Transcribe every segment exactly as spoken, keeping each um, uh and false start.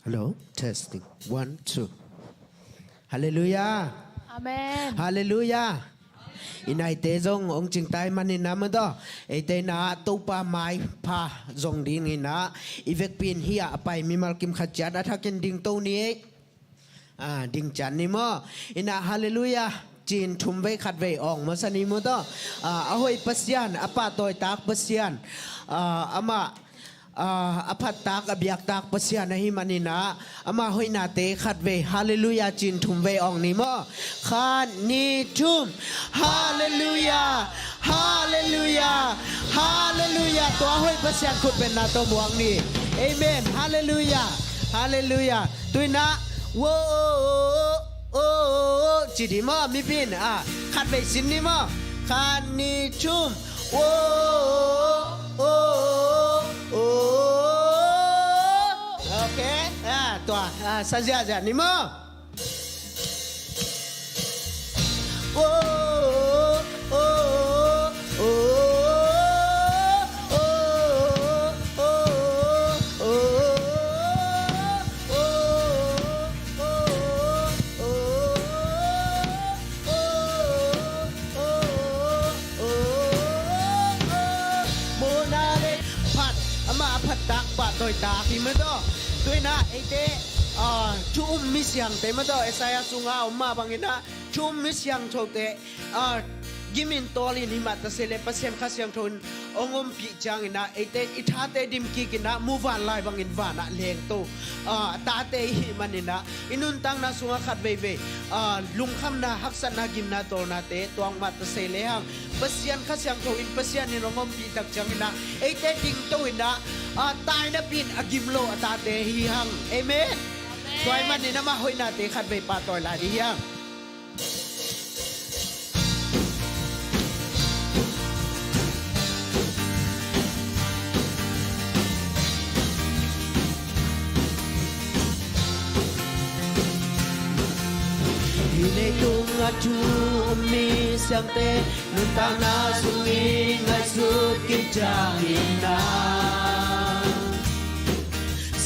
Hello, testing. One, two. Halleluiah. Amen. Halleluiah. I naite zong hong cingtai manin a, mawtaw, eite in a Topa maipha zong dingin a, i vekpi in hih a pai mimal kim khat ciat a thakin dingto ni ei. Ah, ding ciat ni maw. In a halleluiah ci-in thum vei khat vei awng masa ni, mawtaw. Ah, a hoih Pasian, a pahtawitak Pasian, ah, amah, ah, a phattak, a biaktak Pasian ahih manin a, ama hoihnate khat vei halleluiah ci-in thum vei awng ni maw. Khat, nih, thum. Halleluiah. Halleluiah. Halleluiah. Tua hoih Pasian khutbetna tawh muang ni. Amen. Halleluiah. Halleluiah. Tu-in a, wo, o, o, o, o, ci ding maw, mipi in a, khat vei sin ni maw. Khat, nih, thum. Wo, o, o, o, o. Ok. Ah, tua, ah, sa ziahziah ni maw. Phat, amah a phattak, pahtawitak hi, mawtaw. Tu-in a eite, ah, thu um mi siangtho, mawtaw, Isaiah sunga om mah bangin a, thu um mi siangthote, ah, gim in, tawl in, hih mah ta se leh Pasian Kha Siangtho in hong ompih ciangin a, eite i thate dim kik in a, muvanlai bangin vanah lengto, ah, a tate i hih manin a, i nuntakna sungah khat veivei, ah, lungkhamna, haksatna, gimna, tawlnate tuak mah ta se lehang, Pasian Kha Siangtho in, Pasian in hong ompih tak ciangin a, eite dingto in a, ah, tai napi in a gim lo a tate hi hang. Amen. Amen. Tua ahih manin amah hoihnate khat vei pahtawi lai ding hi hang. Hih leitung a thu um mi siangtho, nuntakna sung i ngaihsut kik ciangin a,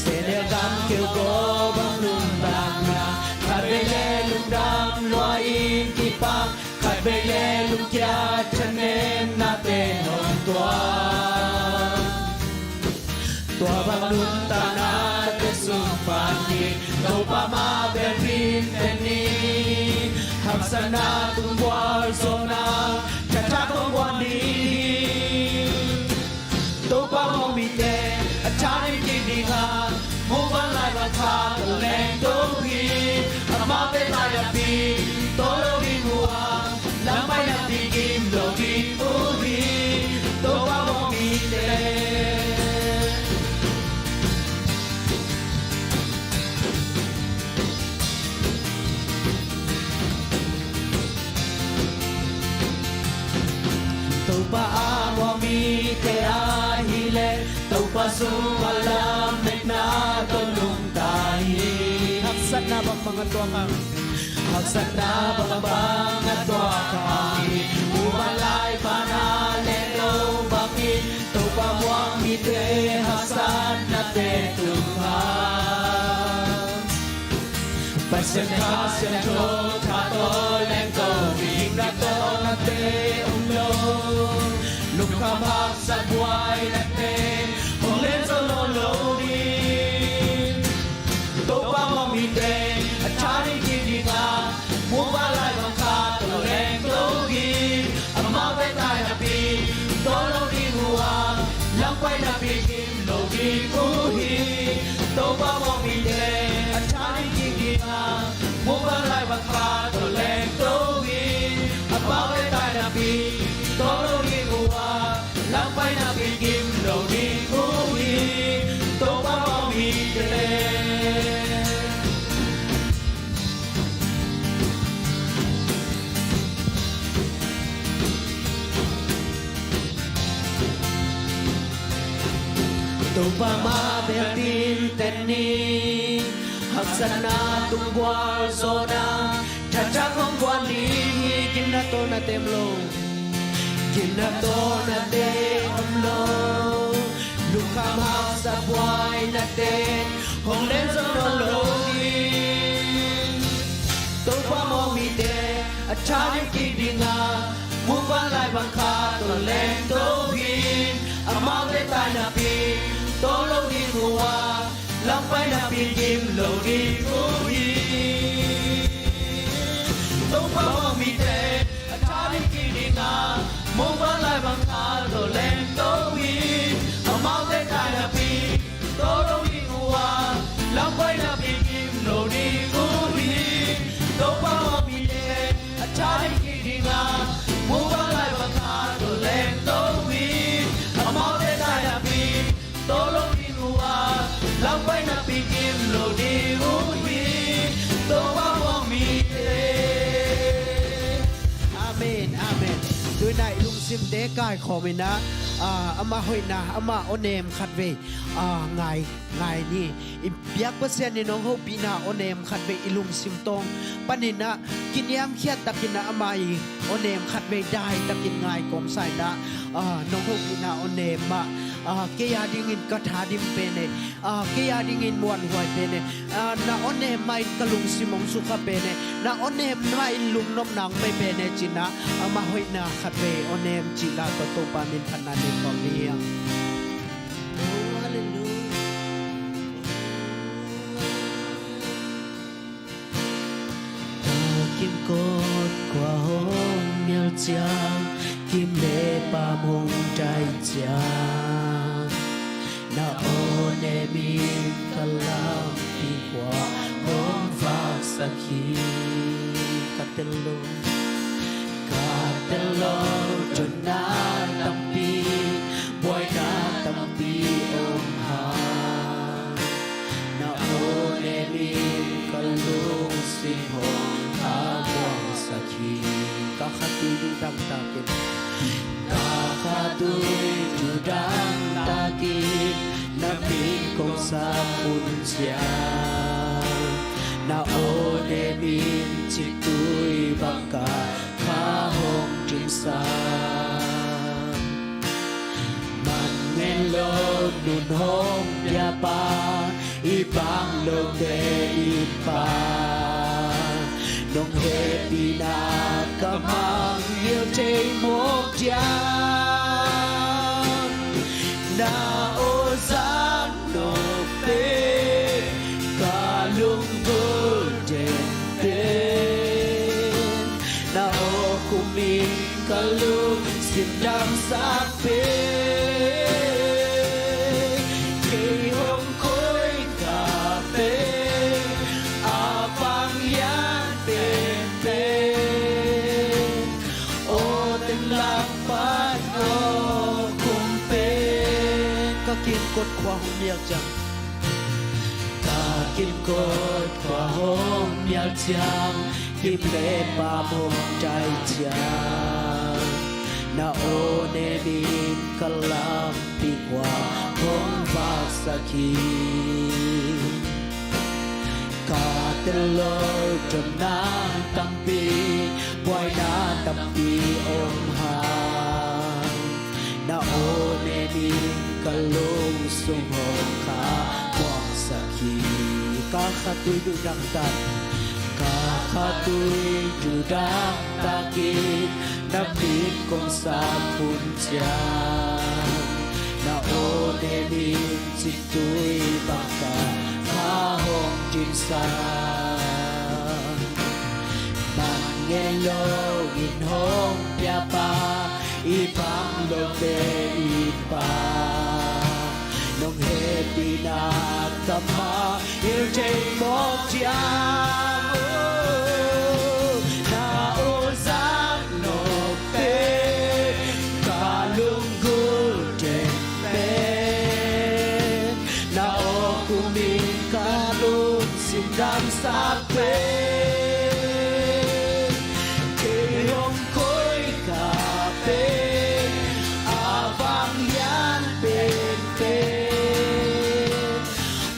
Sehnel gam keu go bang nuntakna, khat vei leh lungdam lua in kipak, khat vei leh lungkia thanemnate hong tuak. Tua bang nuntaknate sung pan ni, Topa mah bel pite ni, haksatna tung gualzawhna, thathak hong guan ni. Topa mawh mite a thanem kik ding a, muvanlai bang khat tawh lengto hi. Amau taitai napi tawl lo ding uh a, lampai napi gim lo ding uh hi. Topa mawh mite. Topa a mawh mite ahih leh, Topa sungah lametna tawh nungta hi. Haksatna bangbang a tuak hang, haksatna bangbang a tuak hang hi. Muvanlai pan a lengto bangin, Topa mawh mite haksatnate tung hang. Pasian Kha Siangtho tha tawh lengto, gimna tawnate om lo, lungkham haksa buainate hong len zo nawn lo ding. Topa mawh mite a thanem kik ding a, muvanlai bang khat tawh lengto hi. Amau taitai napi tawl lo ding uh a, lampai napi gim lo ding uh hi. Topa mawh mite a thanem kik ding a, muvanlai bang khat tawh lengto hi. Amau taitai napi tawl lo ding uh a, lampai napi gim lo ding uh hi. Topa mawh mite. Topa mah bel pite ni, haksatna tung gualzawhna, thathak hong guan ding hi. Gimna tawlnate om lo, gimna tawlnate om lo, Lungkham haksat buaina ten hong len zo nawn lo hi. Topa mawhmite a tha ding kik dinga, muvanlai bang khat tawh lengto hi. Amaute tainapi tawng lo ding uh a, lampai napi gim lo ding uh hi. Topa mawhmite a tha ding kik dinga, muvanlai bang khat tawh lengto hi. Amaute tainapi tawng lo ding uh a, lampai napi gim lo ding uh hi. Topa mawhmite a tha ding kik dinga, muvanlai bang khat tawh lengto hi. Amaute tainapi tawng lo ding uh a, lampai napi gim lo ding uh hi. Topa mawhmite. Amen, amen. Tuina i lungsimte kaikhawm inah, ah, amah hoihna, amah awnem khatvei, ah, ngai, ngai ni. I biak Pasian in hong hopihna awnem khatvei i lungsim tawng paninah kiniamkhiat takinah amah i awnem khatvei dai takin ngai kawmsa inah, ah, nong hopihna awnem mah, ah, kei a dingin ka tha dim pen e, ah, kei a dingin muanhuai pen e, ah, na awnem mah in ka lungsim hong sukha pen e, na awnem mah in lungnopna hong pia pen e cinah, amah hoihna khatvei awnem cih la tawh Topa min phatna nei kawm ni hiam. Oh, hallelujah. Takin kot khua hong mial ciang, kim le pam hong dai ciang, na awnem in ka lampi khua hong vaksak hi. Ka tel lo, ka tel lo, donna tampi, buaina tampi om hang, na awnem in ka lungsim hong khabuangsak hi. Ka khatui duhdang takin, ka khatui duhdang takin na min kong sap hun ciang, na awnem in citui bang khat kha hong dimsak. Man ngen lo nun hong piapa, i bang lote i Pa, nong hehpihna ka mangngilh thei mawk diam. Na aw zak nop pen ka lunggulh den pen, na aw khum in ka lungsim damsak pen, kei hong koih kha pen, a vang lian penpen, aw teng lak pan aw khum pen. Ka kimkot khua hong mial ciang, ka kimkot khua hong mial ciang, kim le pam hong dai ciang, na awnem in ka lampi khua hong vaksak hi. Ka tel lo donna tampi, buaina tampi om hang, na awnem in ka lungsung hong khabuangsak hi. Ka khatui duhdang takin, ka khatui duhdang takin na min kong sap hun ciang, na awnem in citui bang khat kha hong dimsak. Man ngen lo in hong piapa, i bang lote i Pa, nong hehpihna ka mangngilh thei mawk diam. Na aw zak nop pen ka lunggulh den pen, na aw khum in ka lungsim damsak pen, kei hong koih kha pen, a vang lian penpen,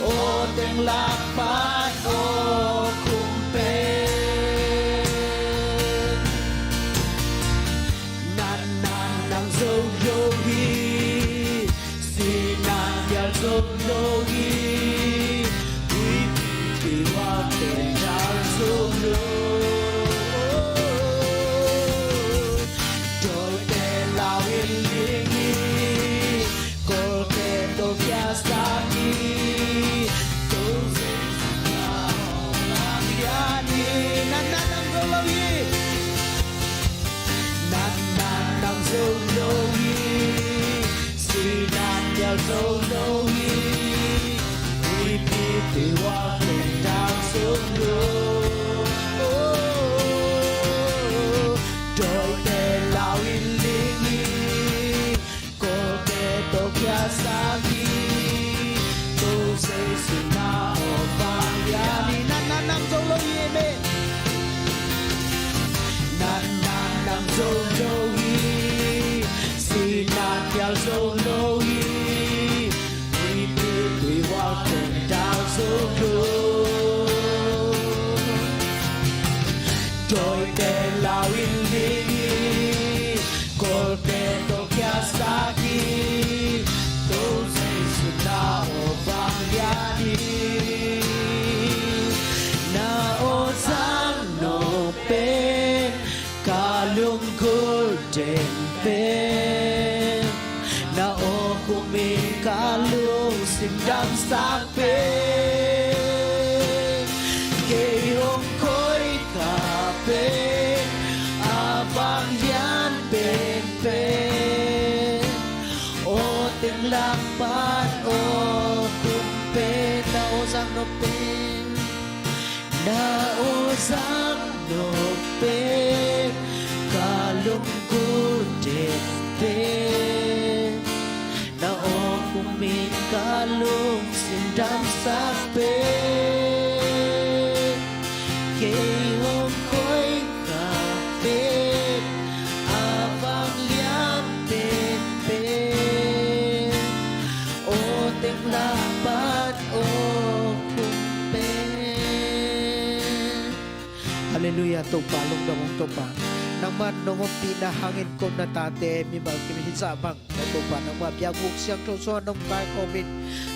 aw teng lak pan aw khum Zo lo hi, huipi tuihuak pen dau zo lo. Dawite lau in ling hi, kolte tawh kiasak hi. Ko Jesu na aw vanglian hi. Nan nan nang zo lo hi, amen. Nan nan nang zo lo hi, sinan kial zo lo hi. Huipi tuihuak pen dau zo lo. Dawite lau in ling hi, kolte tawh kiasak hi. Ko Jesu na aw vanglian hi. Na aw zang nop pen ka lunggulh den pen, na aw kumin ka lungsim damsak pen, kei hong koihna pen a vanglian penpen, aw teng lak pan aw kum pen, na aw zang nop pen, na aw zang nop pen ka lunggulh den pen, na aw kumin ka lungsim damsak pen, kei hong koihna pen a vanglian penpen, aw teng lak pan aw kum pen. Halleluiah, Topa lungdam ung Topa. Nangmah nong ompihna hangin ko na tate mimal kim hizah bang, aw Topa, nangmah biakbuk siangtho sungah nong kaikhawmin,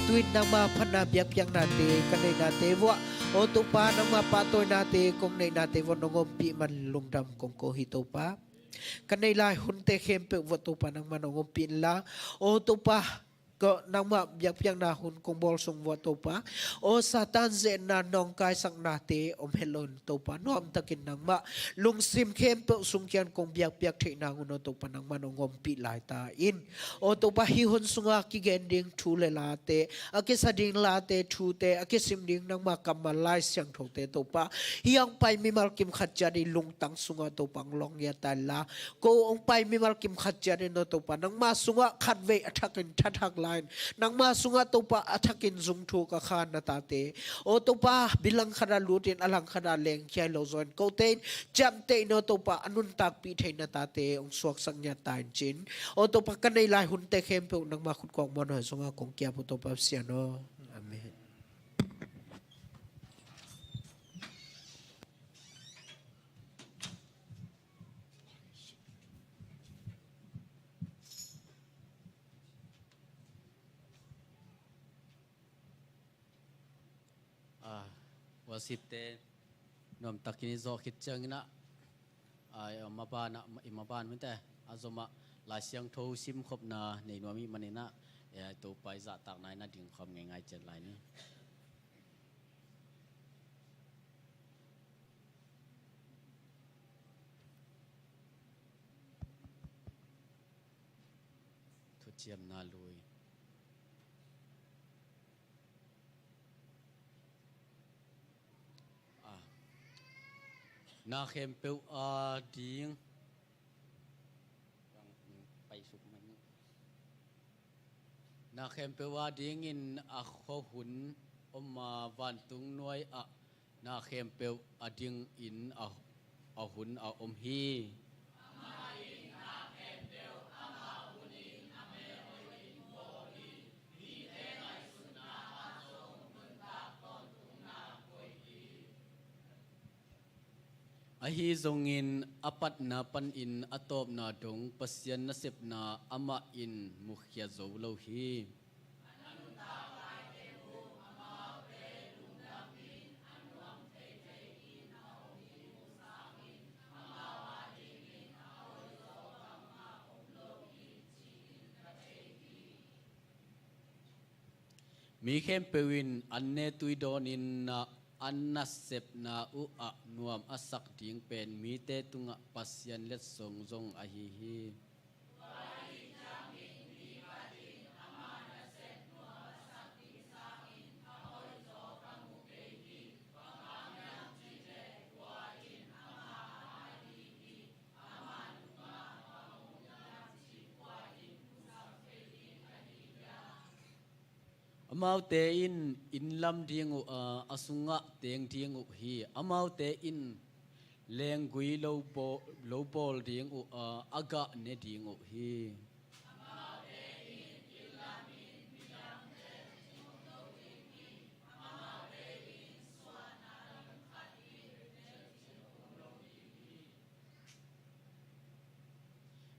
tu-in nangmah phatna biakpiaknate ka neihnate vuah, aw Topa, nangmah pahtawinate kong neihnate vuah nong ompih man lungdam kong ko hi Topa. Ka neih lai hunte khempeuh vuah Topa nangmah nong ompih inla, aw Topa, ko nangmah biakpiakna hun kong bawl sung vuah Topa, aw Satan ze-etna nawngkaisaknate om het loin Topa, nuamtakin nangmah lungsim khempeuh sungkian kong biakpiak theihna hun aw Topa nangmah nong ompih lai ta in. Aw Topa, hih hun sungah kigen ding thu le late, a kisa ding late, thute, a kisim ding nangmah kammal Lai Siangthote Topa, hih hong pai mimal kim khat ciat i lungtang sungah Topa hong lawng ngiat ta inla, ko hong pai mimal kim khat ciat in aw Topa, nangmah sungah khatvei a thakin thathak lai-in, nangmah sungah Topa a thakin zungthuk a kha na tate, aw Topa, bilang khatah lutin a lang khatah lengkhia hi lo zaw in, kote in ciamteh in aw Topa, a nuntakpih thei na tate hong suaksak ngiat ta in ci-in, aw Topa, ka neih lai hunte khempeuh nangmah khutkuang muanhuai sungah kong kiap uh Topa Pasian aw. Amen. Ah, worship te nuamtakin i zawh khit ciangin ah, ah, i maban ah, i maban hunte a zomah Lai Siangtho simkhopna nei nuam i hih manin ah, eh, Topa i zahtakna in a dingkhawm ngeingai ciat lai ni. Thuciamna lui. Ah. Na khempeuh a ding. Na khempeuh a dingin a khuahun om a, vantung nuai ah na khempeuh a dingin a, a hun a om hi. Ahi zongin a patna panin a tawpna dong Pasian nasepna amah in mukhia zo lo hi. Mi khempeuh in an ne tui dawnin na, an nasepna uh ah nuam a sak ding pen mite tungah Pasian letsong zong ahi hi. Amaute in inn lam ding uh a, a sungah teng ding uh hi. Amaute in lenggui lo bawl, lo bawl ding uh a, a gah ne ding uh hi.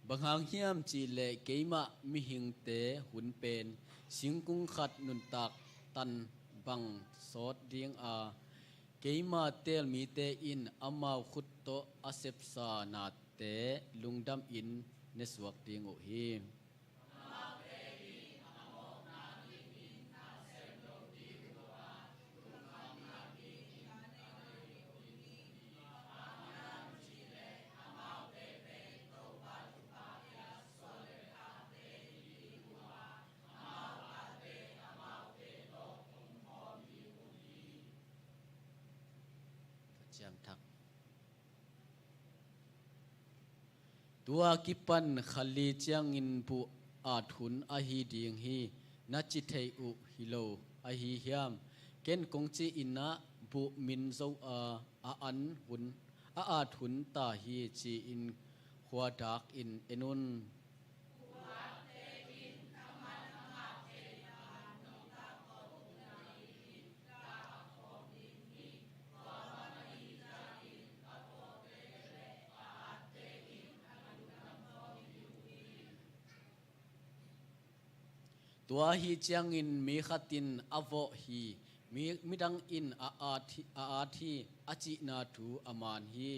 Bang hang hiam cih leh keimah mihingte hun pen singkung khat nuntak tan bang sawt ding a, keima teel mite in amau khut tawh a sepsa nate lungdamin ne suak ding uh hi. Ka ciamthak. Tua kipan kha li ciangin buh at hun ahi ding hi, na ci thei uh hi lo ahi hiam? Ken kong ci-in ah buh min zo a, a an hun, a at hun ta hi ci-in khuadak in en un. Tua ahi ciangin mi khat in a vawh hi, mi, midang in a at hi, a at hi, a cihna thu a man hi.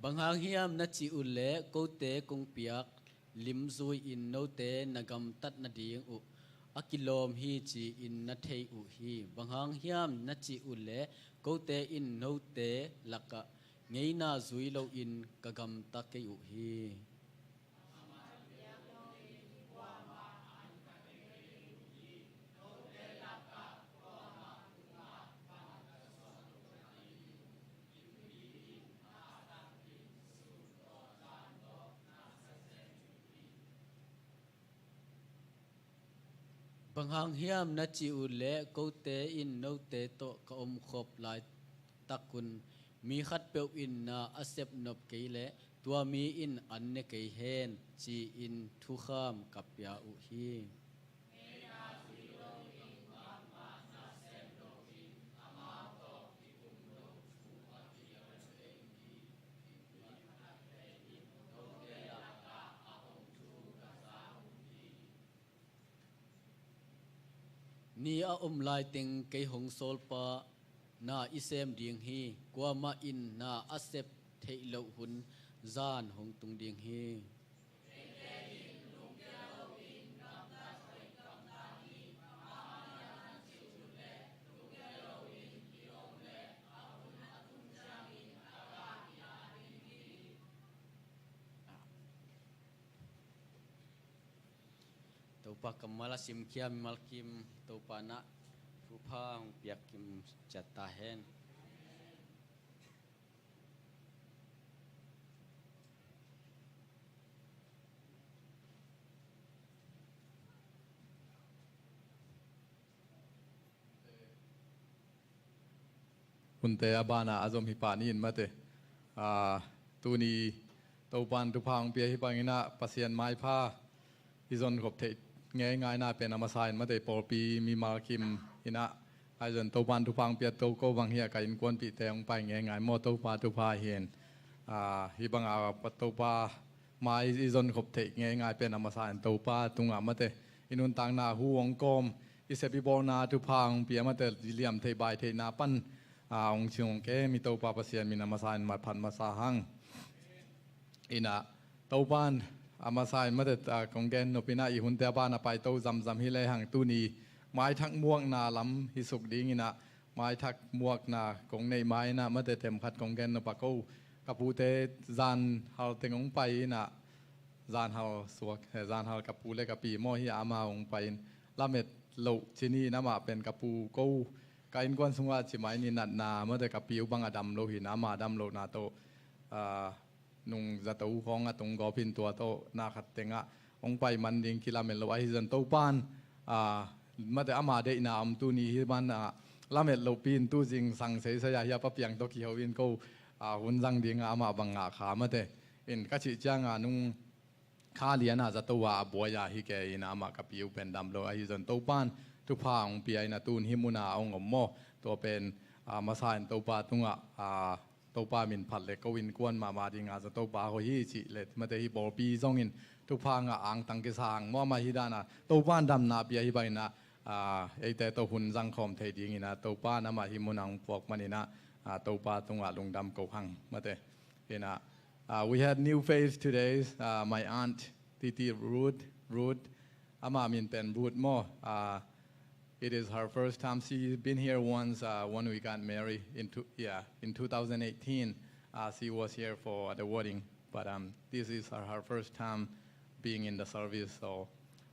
Bang hang hiam na cih uh leh kote kong piak lim zui-in note na gamtat nading uh a kilawm hi ci-in na thei uh hi. Bang hang hiam na cih uh leh kote in note lakah ngeina zui loin ka gamta kei uh hi. Bang hang hiam na cih uh leh kote in note tawh ka omkhop laitakun mi khatpeuh in na a sepnop kei leh tua mi in an ne kei hen ci-in thukham ka pia uh hi. Ni a om laiteng kei hong sawlpa na i sem ding hi. Kuamah in na a sep theih loh hun zan hong tung ding hi. Topa kammal a simkhia mimal kim Topa na thupha hong piak kim ciat ta hen. Hunte a banah a zom hi pah ni in mate. Ah, tuni Topan thupha hong pia hi bangin ah Pasian maipha i zonkhop theih ngeingaina pen a masa in mate, pawlpi mimal kim in ah ahi zong Topan thupha hong pia to ko bang hi a ka innkuanpihte hong pai ngeingai maw, Topa thupha hi in. Ah, hi banga Topa mai i zonkhop theih ngeingai pen a masa in Topa tungah mate i nuntakna hu hong kawm, i sep i bawlna thupha hong pia mate, i liam theih bai theihna pan a hong cing hong kem i Topa Pasian min a masa in maphat masa hang. Inah Topan a masa in mate, a kong gen nop inah i hunte a ban a paito zamzam hi lehang tuni maithak muakna lam hi suk ding inah maithak muakna kong neih ma inah mate themkhat kong gen nop a ko ka pute zan halteng hong pai inah zanhal suak, eh, zanhal ka pu le ka pi maw hi a, amah hong pai in lamet loh ci ni in, amah pen ka pu ko, ka innkuan sungah ci mai ni, natna mate ka pi uh bang a dam lo hi in, amah dam lohna tawh, ah, nung zato khawng a tung gawp in tua tawh na khat tengah hong pai man ding kilamen lo ahi zong Topa'n, ah, mate ama deihna om tuni hi man a, lamet lohpi in tu zingsang seisai a hi a, Pa Piang tawh kiho in ko, ah, hun zang ding a amah bang ngah kha mate in ka cih ciang a, nung kha lian a zato a a buai a hi kei in, amah ka pi uh pen dam lo ahi zong Topa'n thupha hong pia in a, tun hih mun a hong om maw. Tua pen, ah, masa in Topa tungah, ah, Topa min phat le ko innkuan mahmah ding a zato pa hoih hi cih le mate hi pawlpi zongin thupha ngah angtang kisa hang maw, amah hi dan a Topa'n damna pia hi bang in a, ah, eite tawh hun zang khawm thei ding in a Topa'n amah hih mun a hong puak man in a, ah, Topa tungah lungdam ko hang mate. In a, ah, we had new face today, ah, my aunt, Titi Ruth, Ruth, amah min pen Ruth maw, ah, it is her first time. She's been here once, uh, when we got married in two, yeah, in two thousand eighteen. Uh, she was here for the wedding, but, um, this is her, her first time being in the service. So,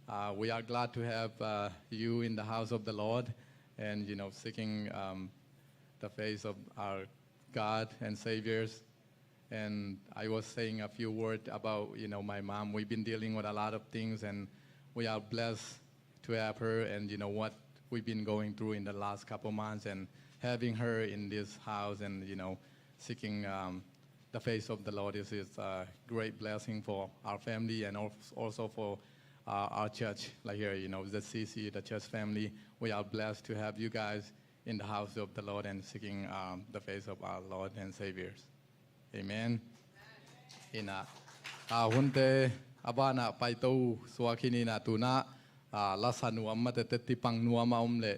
uh, we are glad to have, uh, you in the house of the Lord, and, you know, seeking, um, the face of our God and Saviors. And I was saying a few words about, you know, my mom. We've been dealing with a lot of things, and we are blessed to have her. And you know what we've been going through in the last couple months, and having her in this house, and, you know, seeking, um, the face of the Lord is, is a great blessing for our family and al-, also for, uh, our church, like here, you know, the C C, the church family. We are blessed to have you guys in the house of the Lord and seeking, um, the face of our Lord and Saviors. Amen. In a, a hunte a banah paito suak hi in a, tu-in a, a, lasa nuam mate, tetti pang nuam a om leh,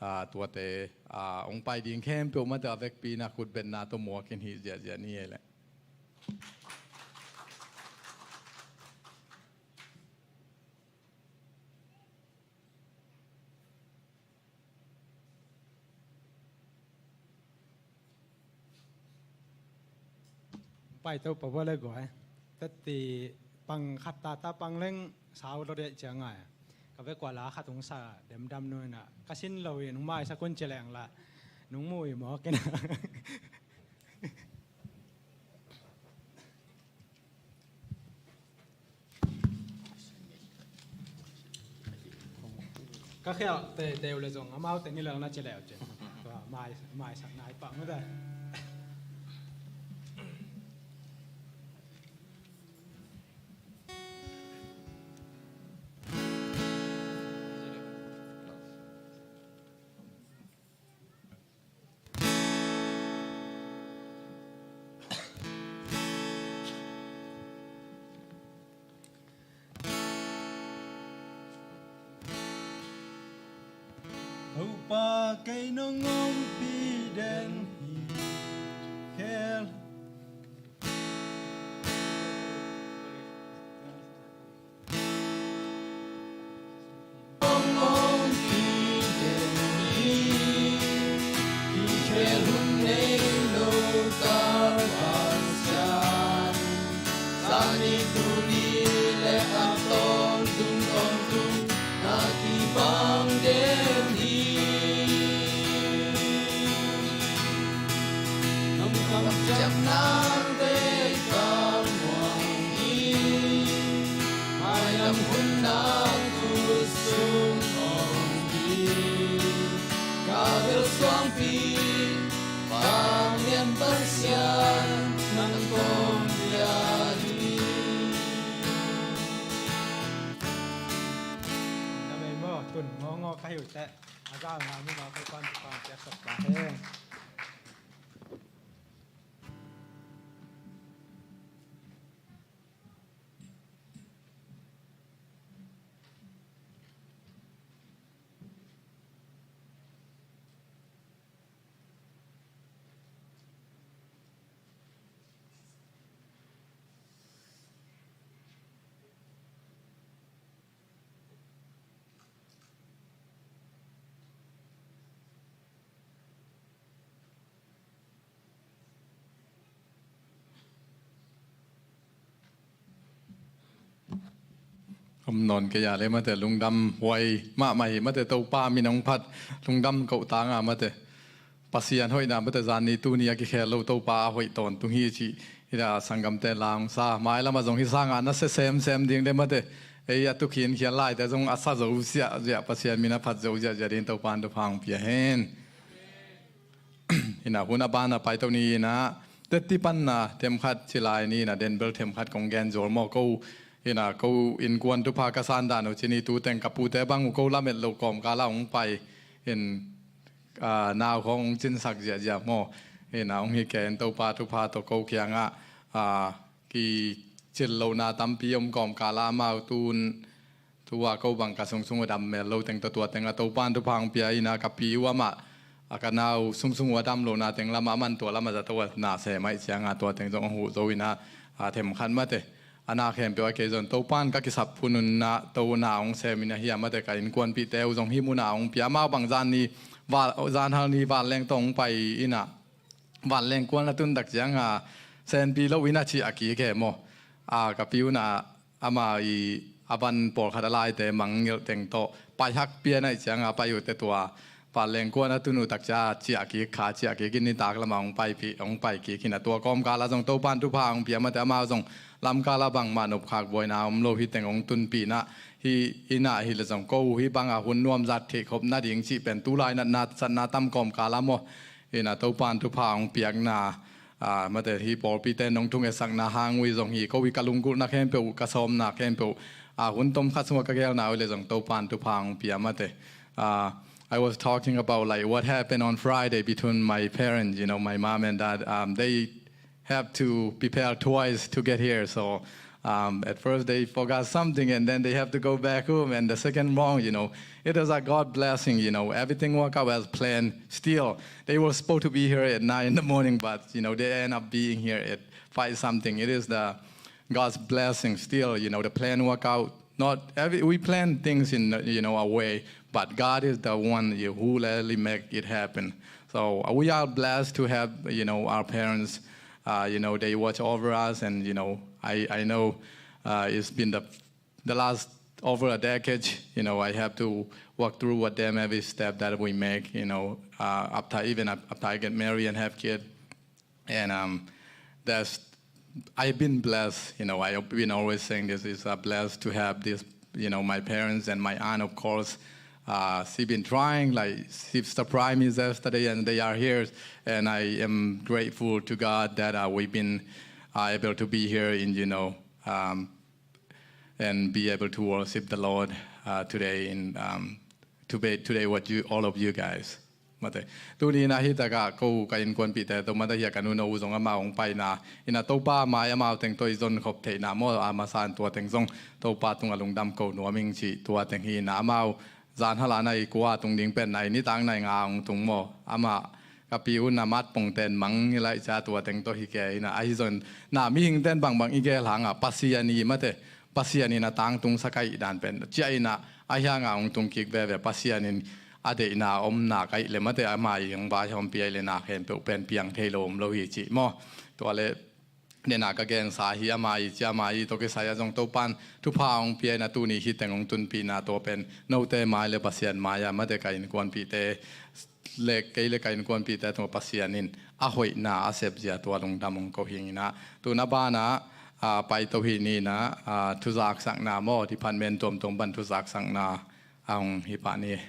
a, tuate, a, hong pai ding khempeuh mate a vekpi in a khutbetna tawh muak in hih ziahziah ni ei leh. Paito pah vua le guai. Tetti pang khat tata pang leng sau lo deh ciang ai. Ka vekua la khat hong sa demdam nuam in a, ka sin lo in hong maisak un ci leng la, nong mu i mawk in a. Ka khial te, teu le zong amau teng hi lel na ci leu cin. Tua mai, maisak nai pah mu ta. Topa kei nong ompih den hi khel. Nong kamciamnate ka muang hi, mailam hunna tu sung om hi. Ka bel suangpi, Pasian nang kong bia hi. Namei maw, tun ngawngaw ka hi uh teh. A zau na mi ma ko pan tu pan tia sak ta he. Om nawn kei a le mate, lungdam huai mahmah hi mate, Topa min hong phat, lungdam koh tanga mate. Pasian hoihna mate, zan ni tuni a kikhel lo Topa a hoih tawntung hi cih hi a, sanggamte la hong sa. Mailam ah zong hi sanga na sia semsem ding le mate, ei a tukhin khial laite zong a sa zo ziahziah, Pasian min a phat zo ziahziah ding Topa in thupha hong pia hen. Hi a, hun a ban a paito ni hi a, teti panna themkhat ci lai ni hi a, den bel themkhat kong gen zual maw. Ko hi a, ko innkuan thupha ka san dan uh ci ni, tu teng ka pute bang uh ko lamet loh kawmkal ah hong pai in, ah, nau khawng hong cinsak ziahziah maw. Hi a, hong hi kei in Topa thupha tawh ko kiangah, ah, kicil lohna tampi om kawmkal ah amau tun tu a ko bang ka sungsung uh dam mel lo teng tawh tua teng a Topa in thupha hong pia hi a, ka pi uh amah a ka nau sungsung uh a dam lohna teng lamah aman tua lamah zato a na sem ahih cianga tua teng zong hong huh zo hi a, a themkhat mate. A na khempeuh a kei zong Topa in ka kisap phun un a, to na hong sem hi a, hi a mate, ka innkuanpihte uh zong hih mun a hong pia, amau bang zan ni, val, zan hal ni vanleng tawh hong pai hi a, vanleng kuan a tun tak cianga senpi lo in a ciah kik hi maw. A, ka pi un a, ama i a van pawlkhat a laite mangngilh teng tawh pai hak pian ahih cianga pai uhte tua vanleng kuan a tun uh tak cia ciah kik, kha ciah kik in nitak lamah hong paipih, hong pai kik hi a, tua kawmkal ah zong Topa in thupha hong pia mate, amau zong lamkal ah bangmah nopkhak buaina om lo hi teng hong tunpih in a, hi in a, hi le zong ko uh hih bang a hun nuam zat theih khop nading cih pen tu lai natna satna tam kawmkal ah maw. Hi a, Topa in thupha hong piakna, ah, mate, hih pawlpite nong thungetsakna hang uh hi zong hi, ko hi ka lunggulhna khempeuh, ka sawmna khempeuh, ah, hun tomkhat sungah ka gelna uh hi le zong Topa in thupha hong pia mate. Ah, I was talking about, like, what happened on Friday between my parents, you know, my mom and dad. Um, they have to prepare twice to get here. So, um, at first they forgot something, and then they have to go back home, and the second wrong, you know. It is a God blessing, you know. Everything worked out as planned. Still, they were supposed to be here at nine in the morning, but, you know, they end up being here at five something. It is the God's blessing still, you know, the plan work out. Not every, we plan things in, you know, a way, but God is the one, you, who really make it happen. So, uh, we are blessed to have, you know, our parents. Uh, you know, they watch over us, and, you know, I, I know, uh, it's been the, the last over a decade, you know, I have to walk through with them every step that we make, you know, uh, after, even af-, after I get married and have kid. And, um, that's, I've been blessed. You know, I've been always saying this is a bless to have this, you know, my parents and my aunt, of course. Uh, she been trying, like, she surprised me yesterday, and they are here. And I am grateful to God that, uh, we've been, uh, able to be here in, you know, um, and be able to worship the Lord, uh, today in, um, to be, today with you, all of you guys. Mate. Tuni in a hi takah ko ka innkuanpihte tawh mate, hi a ka nu no uh zong amau hong paina in a, Topa mai amau teng tawh i zon khop theihna maw, a masa in tua teng zong Topa tungah lungdam ko nuam ing cih tua teng hi in a, amau zan hal a nai kua tung ding pen nai nitak nai nga hong tung maw. Amah ka pi un a matpong ten mang i laih cia tua teng tawh hi kei in a, ahi zong na mihing ten bangbang i gel hangah Pasian i mate, Pasian in a tangtungsak ahih dan pen ciah in a, ahi hangah hong tung kik veve, Pasian in a deihna om nak ahih le mate, ama i hong vaihawmpi ahih le na khempeuh pen piang thei lo om lo hi cih maw. Tua le nena ka gensa hi, ama i cia, ama i tawh kisai a zong Topan thupha hong pia in a, tuni hi teng hong tunpihna tua pen note mai le Pasian mai a mate, ka innkuanpihte le kei le ka innkuanpihte tungah Pasian in a hoihna a sepzia tua lungdam hong ko hing in a, tuna banah, ah, paito hi ni in a, ah, thuzaksakna maw, department tuamtuam pan thuzaksakna a hong hi pah ni.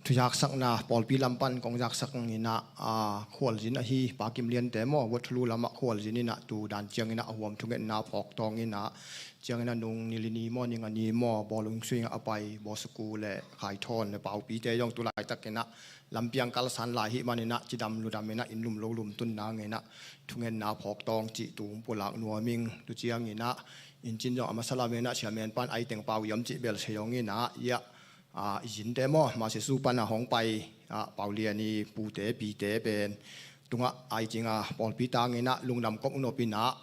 Thuzaksakna pawlpi lam pan kong zaksak in a, ah, khualzin ahi Pa Kim Liante maw, Waterloo lamah khualzin in a, tu dan ciangin a huam thungetna phawk tawng in a, ciangin a nung nili ni maw, ning a ni maw, bawlung swing a pai, bawsaku le khaithawn le paupite zong tu laitakin a lampiang kalsan lai hi manin a, cidam ludam in a, inn lum lo lum tun nangin a, thungetna phawk tawng cih tu hong pulak nuam ing. Tu ciangin a, inn cin zong a masa lam in a, siamen pan ai teng pau yam cih bel se zong in a, ia, ah, i zinte maw, Masesu pan a hong pai, ah, Paulian i pute pite pen tungah ai cing a pawlpi tangin a lungdam kop nop in a,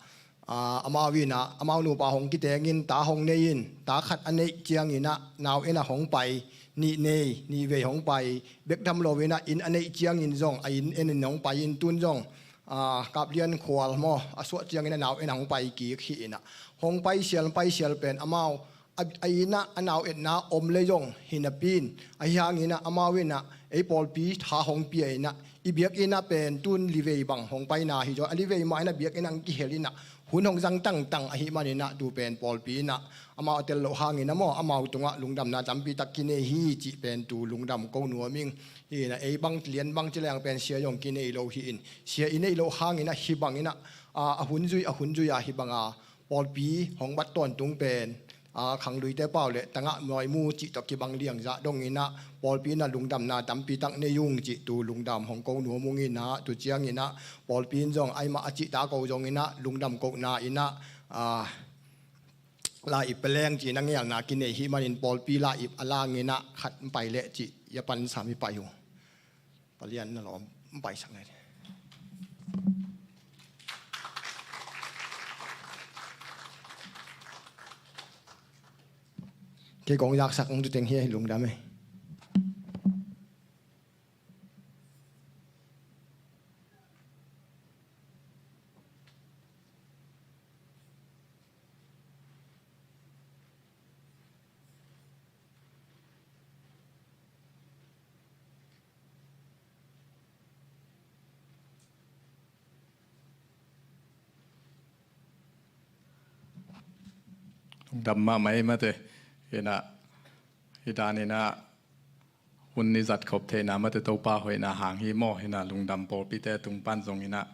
ah, amau in a, amau nupa hong kiteng in, ta hong nei in, ta khat a neih ciangin a, nau in a hong pai, nih nei, nih vei hong pai, bek tham lo inah inn a neih ciangin zong a inn en in hong pai in tun zong, ah, Kaplian Khual maw, a suah ciangin a nau en a hong pai kik hi inah. Hong pai sial, pai sial pen amau a, a innah a nau etna om le zong hi napi in, ahi hanginah amau inah ei pawlpi tha hong pia inah, i biakinn ah pen tun livei bang hong paina hi zaw, a livei mah inah biakinn ah hong kihel inah, hun hong zang tangtang ahih maninah tu pen pawlpi inah amau a tel loh hangin a maw, amau tungah lungdamna tampi tak kinei hi cih pen tu lungdam ko nuam ing. Hi inah ei bang lian bang ci leng pen sia zong kinei lo hi in, sia i neih loh hangin ah hih bang inah, a, a hun zui, a hun zui a hih bang a pawlpi hong bat tawntung pen, a, khangluite pau le tangah mawi mu cih tawh kibang liangzah dong inah pawlpi inah lungdamna tampi tak nei ung cih tu lungdam hong ko nuam ung inah, tu ciang inah pawlpi in zong aimah a cihta ko zong inah lungdam kohna inah, a, la ip peleng cih na ngelna kinei hih manin pawlpi la ip a lang inah khat pai leh cih ya pan sam i pai uh. Palian na lawm paisak nai. Kei kong zaksak ung tu teng hi, lungdam e. Lungdam mahmah ei mate. Hi inah, hi dan inah hun i zat khop theihna mate Topa hoihna hang hi maw. Hi inah lungdam pawlpite tung pan zong inah.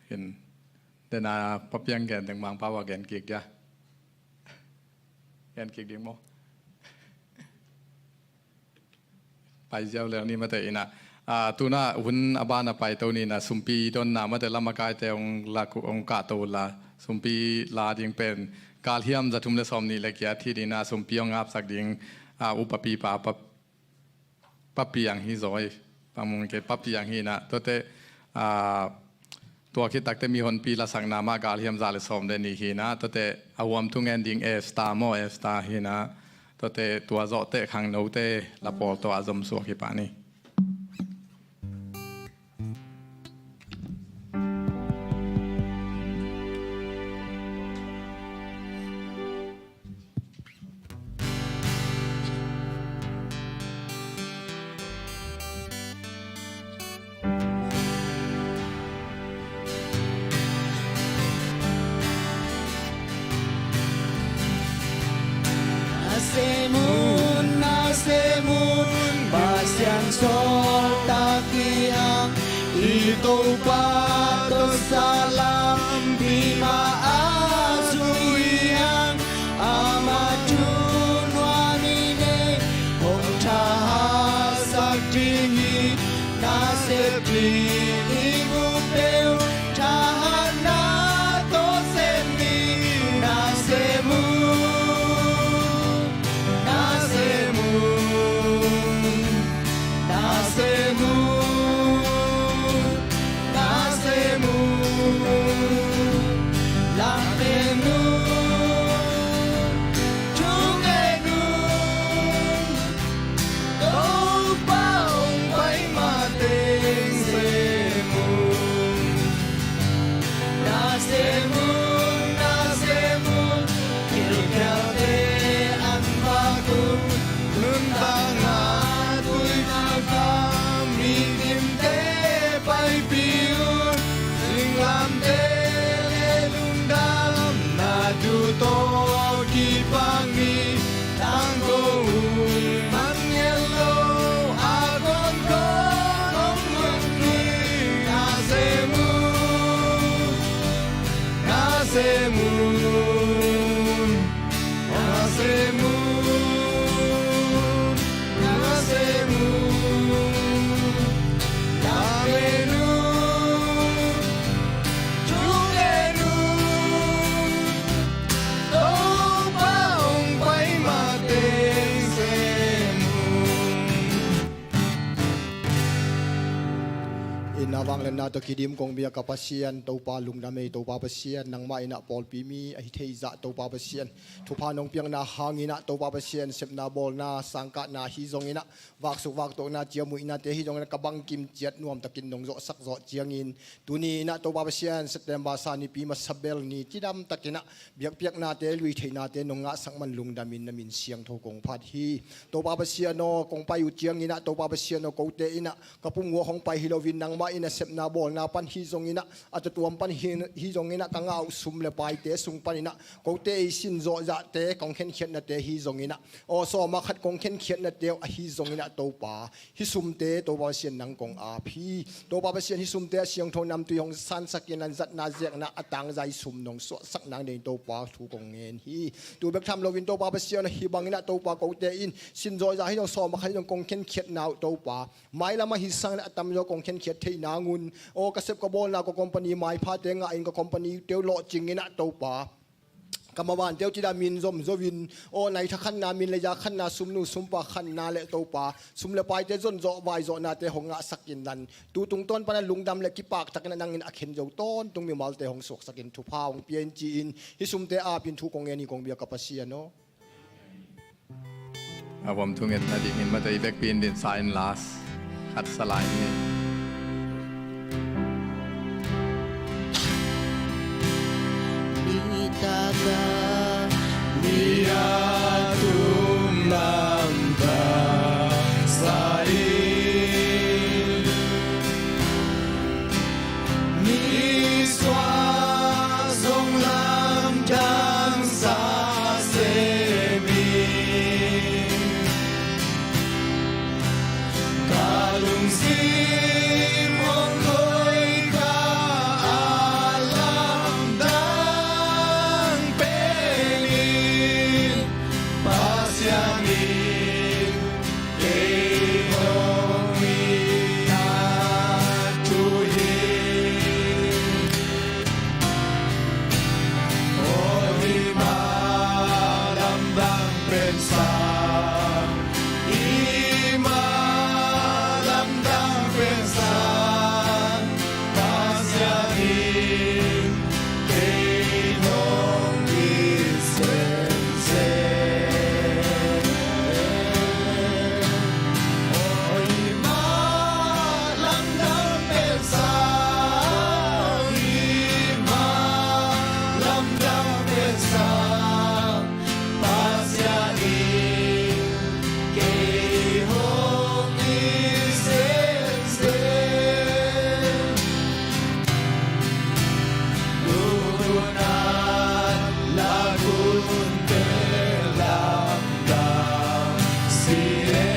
Hi in, dena Pa Piang gen deng Mangpau a gen kik dia. Gen kik ding maw? Pai ziau lel ni mate inah. A, tu inah hun a ban a paito ni inah sumpi donna mate lam a kaite hong la, hong kahto la. Sumpi la ding pen galhiam za thum le sawm nih le giat hi ding inah sumpi hong apsak ding, a, upapi pa, pa, Pa Piang hi zaw i. Pamung kei Pa Piang hi inah. Tuate, a, tua khit takte mihonpi lasakna mah galhiam za le sawm le nih hi inah. Tuate a huam thu ngen ding Esther maw, Esther hi inah. Tuate tua zawhteh khangnote la pawl tawh a zom suak hi pah ni. Nasem un, nasem un, Pasian sawltak i hang, i Topa tawh salam, pi mah a zui i hang, amah thu nuam i nei, hong thahatsak ding hi, nasep ding i mu peuh, thahatna tawh sem ni, nasem un, nasem un, nasem un, nasem un, lamen un, thungen un, Topa hong pai mateng se. Vangliatna tawh kidim kong biak a Pasian, Topa lungdam ei, Topa Pasian, nangmah in ah pawlpi mi ahi thei zah, Topa Pasian, thupha nong piakna hangin ah, Topa Pasian, sepna bawlna, sangkahna hi zongin ah, vaksuk vaktokna, ciamnuihnate hi zongin ah, ka bangkim ciat nuamtakin nong zawhsak zawh ciangin, tuni in ah, Topa Pasian, September sa nipi masa bel ni cidam takin ah, biakpiaknate, luitheihnate nong ngahsak man lungdamin na min siangtho kong phat hi. Topa Pasian aw, kong pai uh ciangin ah, Topa Pasian aw, kote in ah ka pumnguak hong pai hi loin, nangmah in ah sepna bawlna pan hi zongin ah, a tatuam pan hi, hi zongin ah, ka ngah uh sum le paite sung panin ah, kote i sin zawhzahte, kong khenkhiatnate hi zongin ah, aw, sawma khat kong khenkhiatnate uh ahi zongin ah, Topa, hih sumte, Topa Pasian, nang kong ap hi. Topa Pasian, hih sumte a siangtho namtui hong sansak in, an zatna zekna a tangzai sum nong suahsak nang dingin, Topa, thu kong ngen hi. Tu bek tham loin, Topa Pasian, hih bangin ah, Topa, kote in sin zawhzah hi zong, sawma khat hi zong kong khenkhiatna uh, Topa, mailam ahi sangin ah a tamzaw kong khenkhiat theih nangun, aw, ka sep ka bawlna, ka company maiphate ngahin, ka company te uh lawhcingin ah, Topa, ka mavante uh cidam in, zomzo in, aw, nai tha khanna, min le za khanna, sumnu sumpa khanna le, Topa, sum le paite zonzawh vaizawhnate hong ngahsak in, nan tu tungtawn pan a lungdam le kipak takin ah nangin a khen zo tawntung mimalte hong suaksak in, thupha hong pia in, ci-in hih sumte ap in thu kong ngen hi, kong biak a Pasian aw. A vom thu ngetna dingin mate i vekpi in din sa in, last khat sa lai ni. Mi taka, mi a tum lamdang sa in, mi suak zong lamdang sa sem in. Ka lungsim hong koih kha a lamdang pen in, Pasian in kei hong it na thu hi. Aw, i mah lamdang pen sang, i mah lamdang pen sang, Pasian in kei hong it semsem. Aw, i mah lamdang pen sang, i mah lamdang pen sang, Pasian in kei hong it semsem. Nuntak lakunte lamdang si e,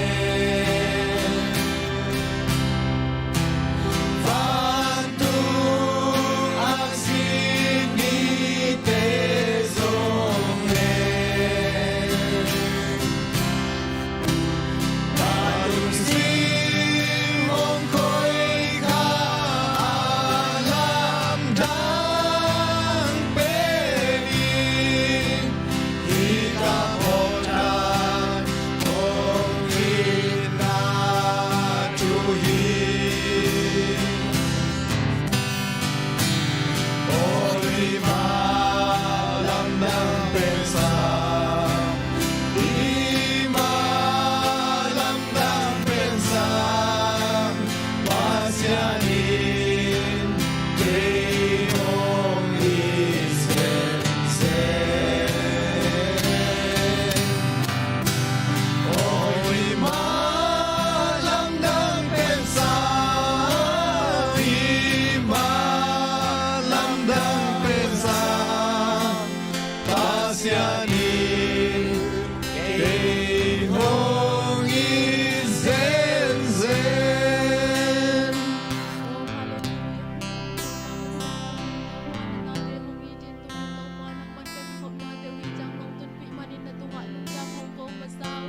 vantung a sin mite zong e. Ka lungsim hong koih kha a lamdang pen in, hih ka pawlkhat hong itna thu hi. Aw, i mah lamdang pen sang, i mah lamdang pen sang, Pasian in kei hong it semsem. Aw, i mah lamdang pen sang, i mah lamdang pen sang, Pasian in kei hong it semsem. Aw, halleluiah. Topa, nangmah na tate hong it in, Topa, nangmah na kikhopnate uh i ciang nong tunpih manin na tungah lungdam hong ko masa uh.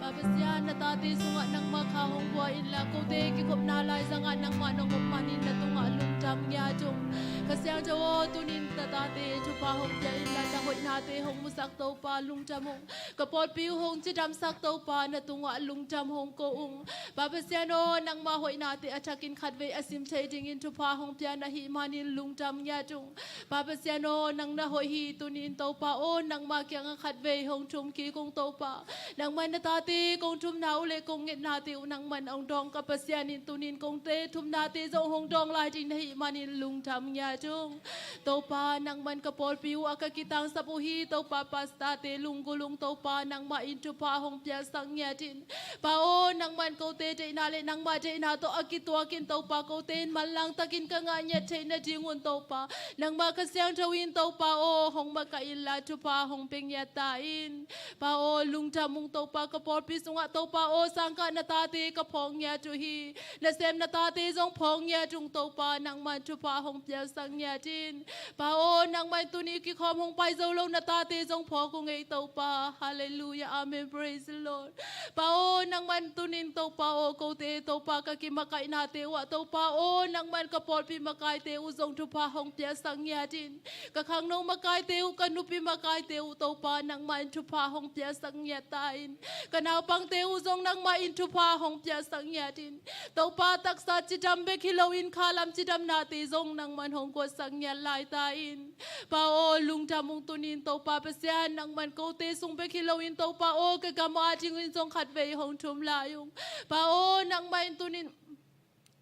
Pa Pasian, na tate sungah nangmah kha hong pua inla, kote kikhopna laizangah nangmah nong om manin na tungah lungdam ngiat ung. Kha Siangtho aw, tunin na tate thupha hong pia inla, na hoihnate hong musak Topa, lungdam ung. Ka pawlpi uh hong cidamsak Topa, na tungah lungdam hong ko ung. Pa Pasian aw, nangma hoihnate a thakin khatvei a sim thei dingin thupha hong pia na hih manin lungdam ngiat ung. Pa Pasian aw, nang na hoih hi. Tunin Topa aw, nangma kiangah khatvei hong thum kik ung Topa. Nangman na tate kong thumna uh le kong ngetnate uh nangman hong dawng, ka Pasian in tunin kongte thumnate zong hong dawng lai ding na hih manin lungdam ngiat ung. Topa, nangman ka pawlpi uh a ka kitangsap uh hi. Topa, pastorte lunggulh ung Topa, nangmah in thupha hong piaksak ngiat in. Pa aw, nangman kote deihna le nangmah deihna tawh a kituakin Topa, kote in manlang takin ka ngah ngiat theih nadingun Topa, nangmah Kha Siangtho in Topa aw, hong makaih inla thupha hong pia ngiat ta in. Pa aw, lungdam ung Topa, ka pawlpi sungah Topa aw, sangkah na tate ka phawk ngiat uh hi. Nasem na tate zong phawk ngiat ung Topa, nangman thupha hong piaksak ngiat in. Pa aw, nangman tuni kikhawm hong pai zo lo na tate zong phawk ung ei Topa. Halleluiah, amen, praise the Lord. Pa aw, nangman tunin Topa aw, kote Topa ka kimakaihnate uh ah Topa aw, nangman ka pawlpi makaite uh zong thupha hong piaksak ngiat in. Ka khangno makaite uh, ka nupi makaite uh Topa, nangmah in thupha hong piaksak ngiat ta in. Ka naupangte uh zong nangmah in thupha hong piaksak ngiat in. Topa, taksa cidam bek hi loin khalam cidamnate zong nangman hong kuatsak ngiat lai ta in. Pa aw, lungdam ung tunin Topa Pasian, nangman kote sung bek hi loin Topa aw, ka gam a dingin zong khatvei hong thum lai ung. Pa aw, nangmah in tunin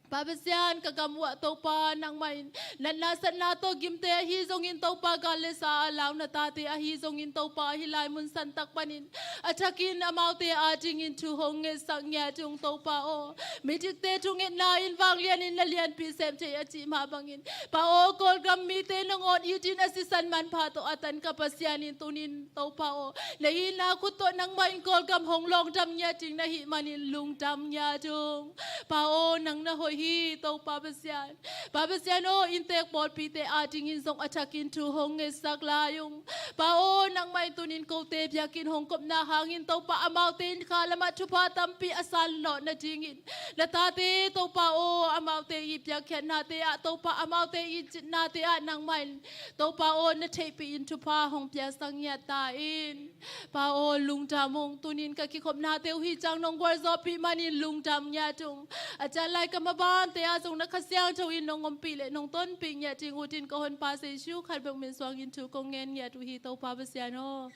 Pa Pasian, ka gam uh ah Topa, nangmah in natna satna tawh gimte ahi zongin Topa, gal le sa a lau na tate ahi zongin Topa, hih lai mun santak panin a thakin amaute a dingin thu hong ngetsak ngiat ung Topa aw. Midikte thungetna in vanglianin na lianpi sem thei a cih mah bangin Pa aw, Kawlgam mite nangawn itin a sisan manpha tawh a tan ka Pasian in tunin Topa aw, na itna khut tawh nangmah in Kawlgam hong lawngdam ngiat ding na hih manin lungdam ngiat ung. Pa aw, nang na hoih hi Topa Pasian. Pa Pasian aw, inntek pawlpite a dingin zong a thakin thu hong ngetsak lai ung. Pa aw, nangmah in tunin kote biakinn hong kopna hangin Topa, amaute in khalamah thupha tampi a san lawh nadingin na tate Topa aw, amaute i piakkhiatnate ah Topa, amaute i citnate ah nangmah in Topa aw, na theihpih in thupha hong piaksak ngiat ta in. Pa aw, lungdam ung. Tunin ka kikhopnate uh hih ciang nong gualzawhpih manin lungdam ngiat ung. A ciat lai ka mabante ah zong na Kha Siangtho in nong ompih le nong tonpih ngiat ding utin ka Honpa Jesu khat bek min suangin thu kong ngen ngiat uh hi Topa Pasian aw.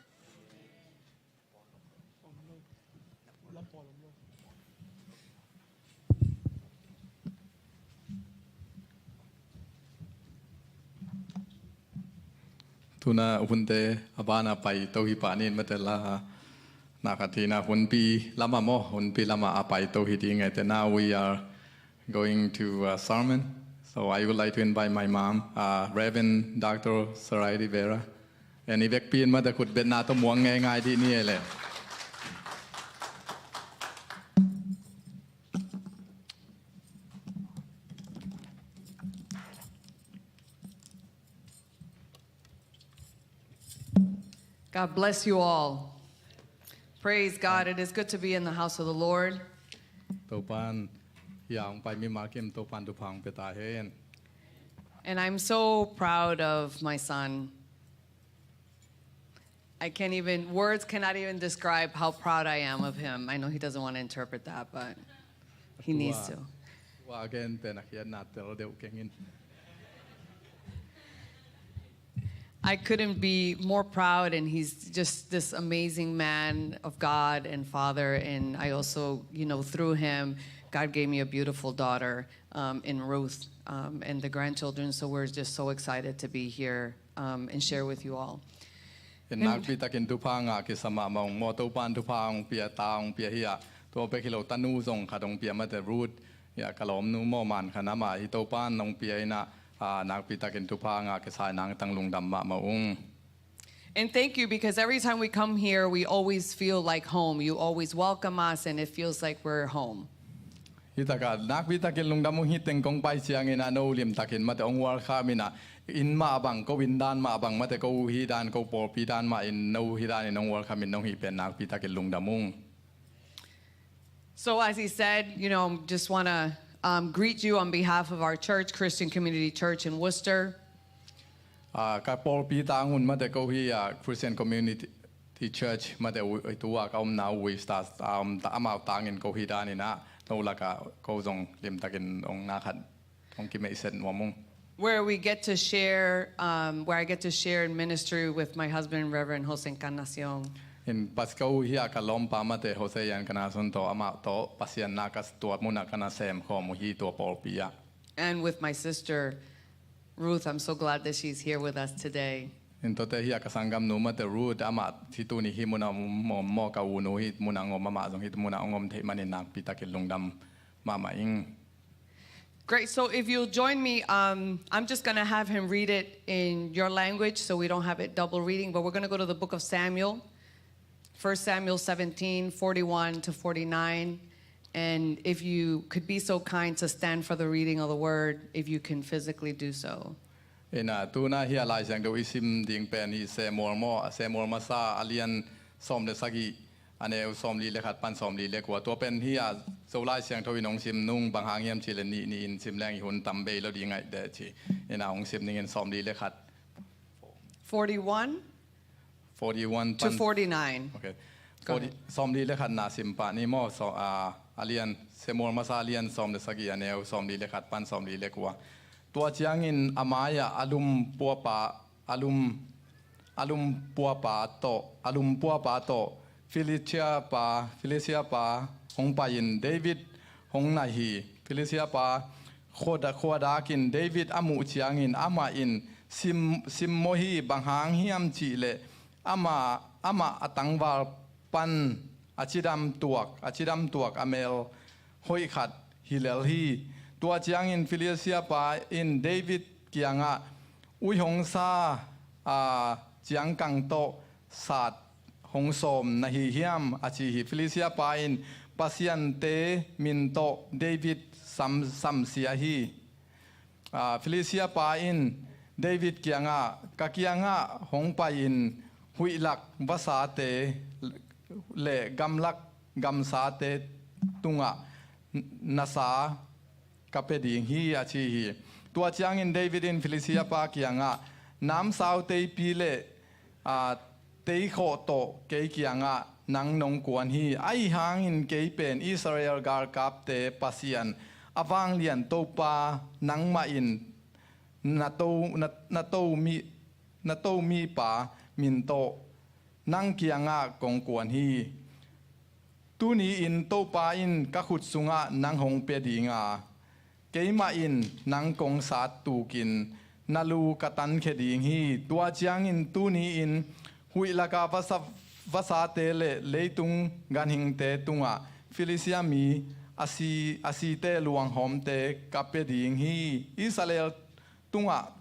Tuna hunte a bana paito hi pah nin mate la, na khat hi na hunpi lama maw, hunpi lama a paito hi ding ai te. Now we are going to a sermon. So I would like to invite my mom, uh, Reverend Doctor Sarai Rivera. And i vekpi in mate khut betna tawh muang ngeingai dih ni e le. God bless you all. Praise God. It is good to be in the house of the Lord. Topan hia hong pai mi makim Topan thupha hong pia ta hen. And I'm so proud of my son. I can't even, words cannot even describe how proud I am of him. I know he doesn't want to interpret that, but he needs to. Tua, tua gen pen a khiatna tel deuh kengin. I couldn't be more proud, and he's just this amazing man of God and father. And I also, you know, through him, God gave me a beautiful daughter, um, in Ruth, um, and the grandchildren. So we're just so excited to be here, um, and share with you all. In nakpi takin thupha ngah kisa mahmah ung maw, Topan thupha hong pia, ta hong pia hi a, tua bek hi lo tanu zong khat hong pia mate, Ruth, hi a, ka lawmnu maw, man khan amah hi Topan hong pia in a, a, nakpi takin thupha ngah kisa in, nangtang lungdam mahmah ung. And thank you, because every time we come here, we always feel like home. You always welcome us, and it feels like we're home. Hi takah nakpi takin lungdam ung. Hih teng kong pai ciangin a, no lim takin mate hong welcome in a, inn mah bang, ko inn dan mah bang mate, ko hi dan, ko pawlpi dan mah in, no hi danin hong welcome in nong hih pen nakpi takin lungdam ung. So as he said, you know, just wanna, um, greet you on behalf of our church, Christian Community Church in Worcester. Ah, ka pawlpi tang un mate ko hi, ah, Christian Community Church mate u-, tu a ka omna Wi Stars, ah, om ta, amau tangin ko hi danin ah, no lakah ko zong limtakin ong na khat ong kimeihset nuam ung. Where we get to share, um, where I get to share in ministry with my husband, Reverend Jose Encarnacion. In pas ko hi a ka lawmpa mate Jose Encarnacion tawh amah tawh Pasian na ka tua munah ka na sem khawm uh hi tua pawlpi ah. And with my sister, Ruth, I'm so glad that she's here with us today. In tuate hi a ka sanggamnu mate Ruth amah hi tuni hi munah om, om maw, ka unu hi munah ong om, amah zong hi munah ong om theih manin nakpi takin lungdam mahmah ing. Great. So if you'll join me, um, I'm just gonna have him read it in your language so we don't have it double reading, but we're gonna go to the book of Samuel, First Samuel seventeen, forty-one to forty-nine. And if you could be so kind to stand for the reading of the word, if you can physically do so. Ina, tuna hi a Lai Siangtho i sim ding pen hi Samuel maw, Samuel masa a lian sawm le sagih, a neu sawmli le khat pan sawmli le kua. Tua pen hi a Zo Lai Siangtho in hong sim nung, bang hang hiam cih le nih nih in sim leng i hun tam bei lo ding ngaih teh ci. Ina, hong sim ning in sawmli le khat. Forty-one forty-one to pan forty-nine. Okay. Go ahead. Forty, sawmli le khat na sim pah ni maw, so, ah, a lian, Samuel masa a lian sawm le sagih a neu sawmli le khat pan sawmli le kua. Tua ciangin a mai-ah a lum puapa, a lum, a lum puapa tawh, a lum puapa tawh Filistia pa, Filistia pa hong pai-in David hong nai hi. Filistia pa khuada-, khuadakin David a muh ciangin amah in sim, sim maw hi, bang hang hiam cih leh amah, amah a tangval pan a cidam tuak, a cidam tuak a mel hoih khat hi lel hi. Tua ciangin Filistia pa in David kiangah, "Ui hong sa, a, ciangkang tawh sat hong sawm na hi hiam?" a ci hi. Filistia pa in pasiante min tawh David sam, samsia hi. Ah, Filistia pa in David kiangah, "Ka kiangah hong pai-in huihlak vasate le gamlak gamsate tungah nasa ka pia ding hi," a ci hi. Tua ciangin David in Filistia pa kiangah, "Namsau teipi le, aa, teikhawh tawh kei kiangah nang nong kuan hi. Ahi hangin kei pen Israel galkapte Pasian a vanglian Topa nangmah in na to, na, na to mi, na to mipa min tawh nang kiangah kong kuan hi. Tuni-in Topa in ka khut sungah nang hong pia ding a, keimah in nang kong sat tukin na lu ka tankhia ding hi. Tua ciangin tuni-in huihlaka vasa, vasate le leitung ganhingte tungah Filistia mi a si, a site luanghawmte ka pia ding hi. Israel tungah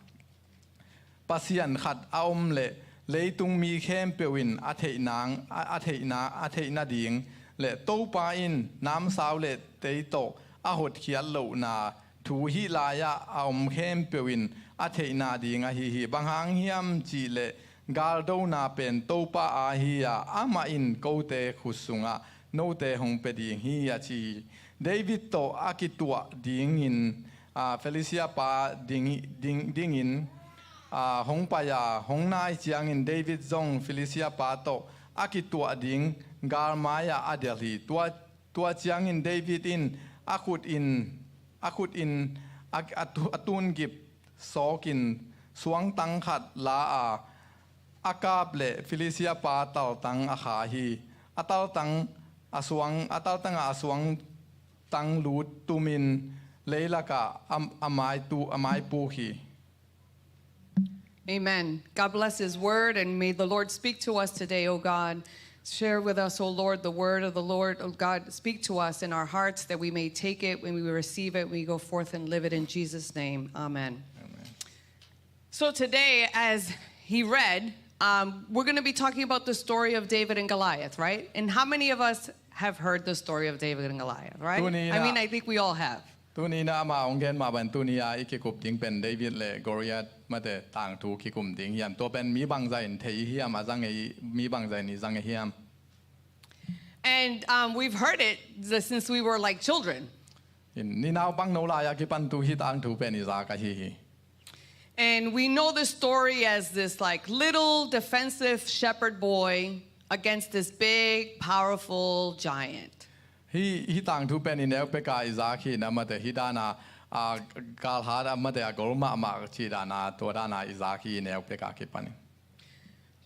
Pasian khat a om leh leitung mi khempeuh in a theihna, a, a theihna, a theih nading le Topa in namsau le tei tawh a hotkhiat lohna thu hih lai-ah a om khempeuh in a theih nading ahi hi. Bang hang hiam cih leh galdona pen Topa aa hi a, amah in kote khut sungah note hong pia ding hi," a ci hi. David tawh a kituah dingin, aa, Filistia pa ding, ding, dingin, aa, hong pai a, hong nai ciangin David zong Filistia pa tawh a kituah ding galmai-ah a delh hi. Tua, tua ciangin David in a khut in, a khut in a, a tu, a tungip sawkin suangtang khat la a, a kap leh Filistia pa taltang a kha hi. A taltang a suang, a taltangah a suangtang lut tumin leilakah a, a mai tu, a mai puk hi. Amen. God bless his word, and may the Lord speak to us today, O God. Share with us, O Lord, the word of the Lord. O God, speak to us in our hearts that we may take it, when we receive it, we go forth and live it in Jesus' name. Amen. Amen. So today, as he read, um, we're gonna be talking about the story of David and Goliath, right? And how many of us have heard the story of David and Goliath, right? Tuni-in ah, I mean, I think we all have. Tuni-in ah amah hong gen mah bang tuni-a i kikup ding pen David le Goliath mate tangthu kikum ding hiam? Tua pen mi bangzah in thei hiam, a za ngei, mi bangzah in i za ngei hiam? And, um, we've heard it since we were, like, children. In, i naupang no lai-a kipan tu hih tangthu pen i zak ahi hi. And we know the story as this, like, little defensive shepherd boy against this big, powerful giant. Hih, hih tangthu pen i neu peka i zak hi na, mate hih dana, a, galhat a, mate a gol mahmah cih dana, tua dana i zak hi i neu peka kipanin.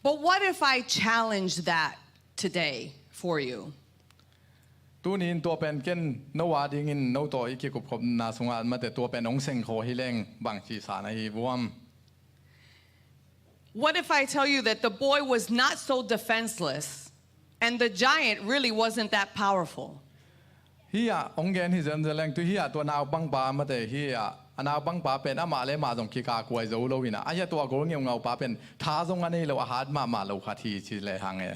But what if I challenge that today for you? Tuni-in tua pen ken no a dingin no tawh i kikupkhopna sungah mate tua pen hong sengkhaw hi leng bangci sa na hi vuam? What if I tell you that the boy was not so defenseless and the giant really wasn't that powerful? Hih a hong gen hi zenzen leng, tu hih a tua naupangpa mate hih a, a naupangpa pen amah le amah zong kikakkuai zo lo hi na, a hih a tua gol ngeungaupa pen tha zong a nei lo, a hat mahmah lo khat hi ci le hang e.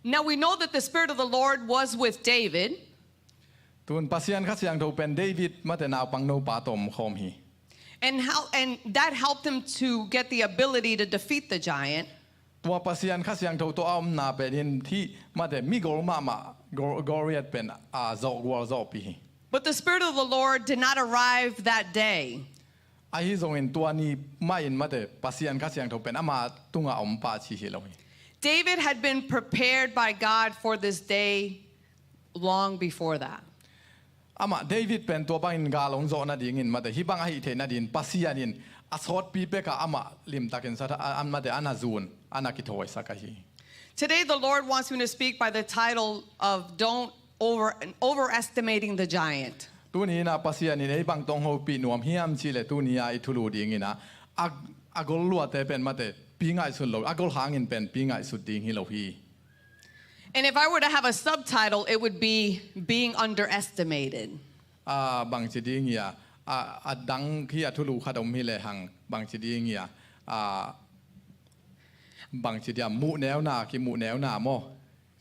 Now we know that the Spirit of the Lord was with David. Tun Pasian Kha Siangtho pen David mate naupang nopa tawh om khawm hi. And how, and that helped him to get the ability to defeat the giant. Tua Pasian Kha Siangtho tawh a omna pen in hih mate migol mahmah Gol-, Goliath pen a zawh gualzawh pi hi. But the Spirit of the Lord did not arrive that day. Ahi zongin tua ni mah in mate Pasian Kha Siangtho pen ama tungah om pah ci hi lo hi. David had been prepared by God for this day long before that. Amah David pen tua bangin gal hong zawh nadingin mate hih bang ahih theih nadingin Pasian in a sawtpi pekah amah limtakin sat a, a, mate a na zun, a na kithawisak ahi. Today the Lord wants me to speak by the title of don't over, overestimating the giant. Tuni-in ah Pasian in ei bang tawng hopih nuam hiam cih leh tuni-ah i thulu dingin ah a, a gol luate pen mate pi ngaihsun lo, a gol hangin pen pi ngaihsut ding hi lo hi. And if I were to have a subtitle, it would be being underestimated. A bangci ding hi a, a, a dang hi a thulu khat om hi lehang bangci ding hi a, a bangci dia muhneuna, kimuhneuna maw?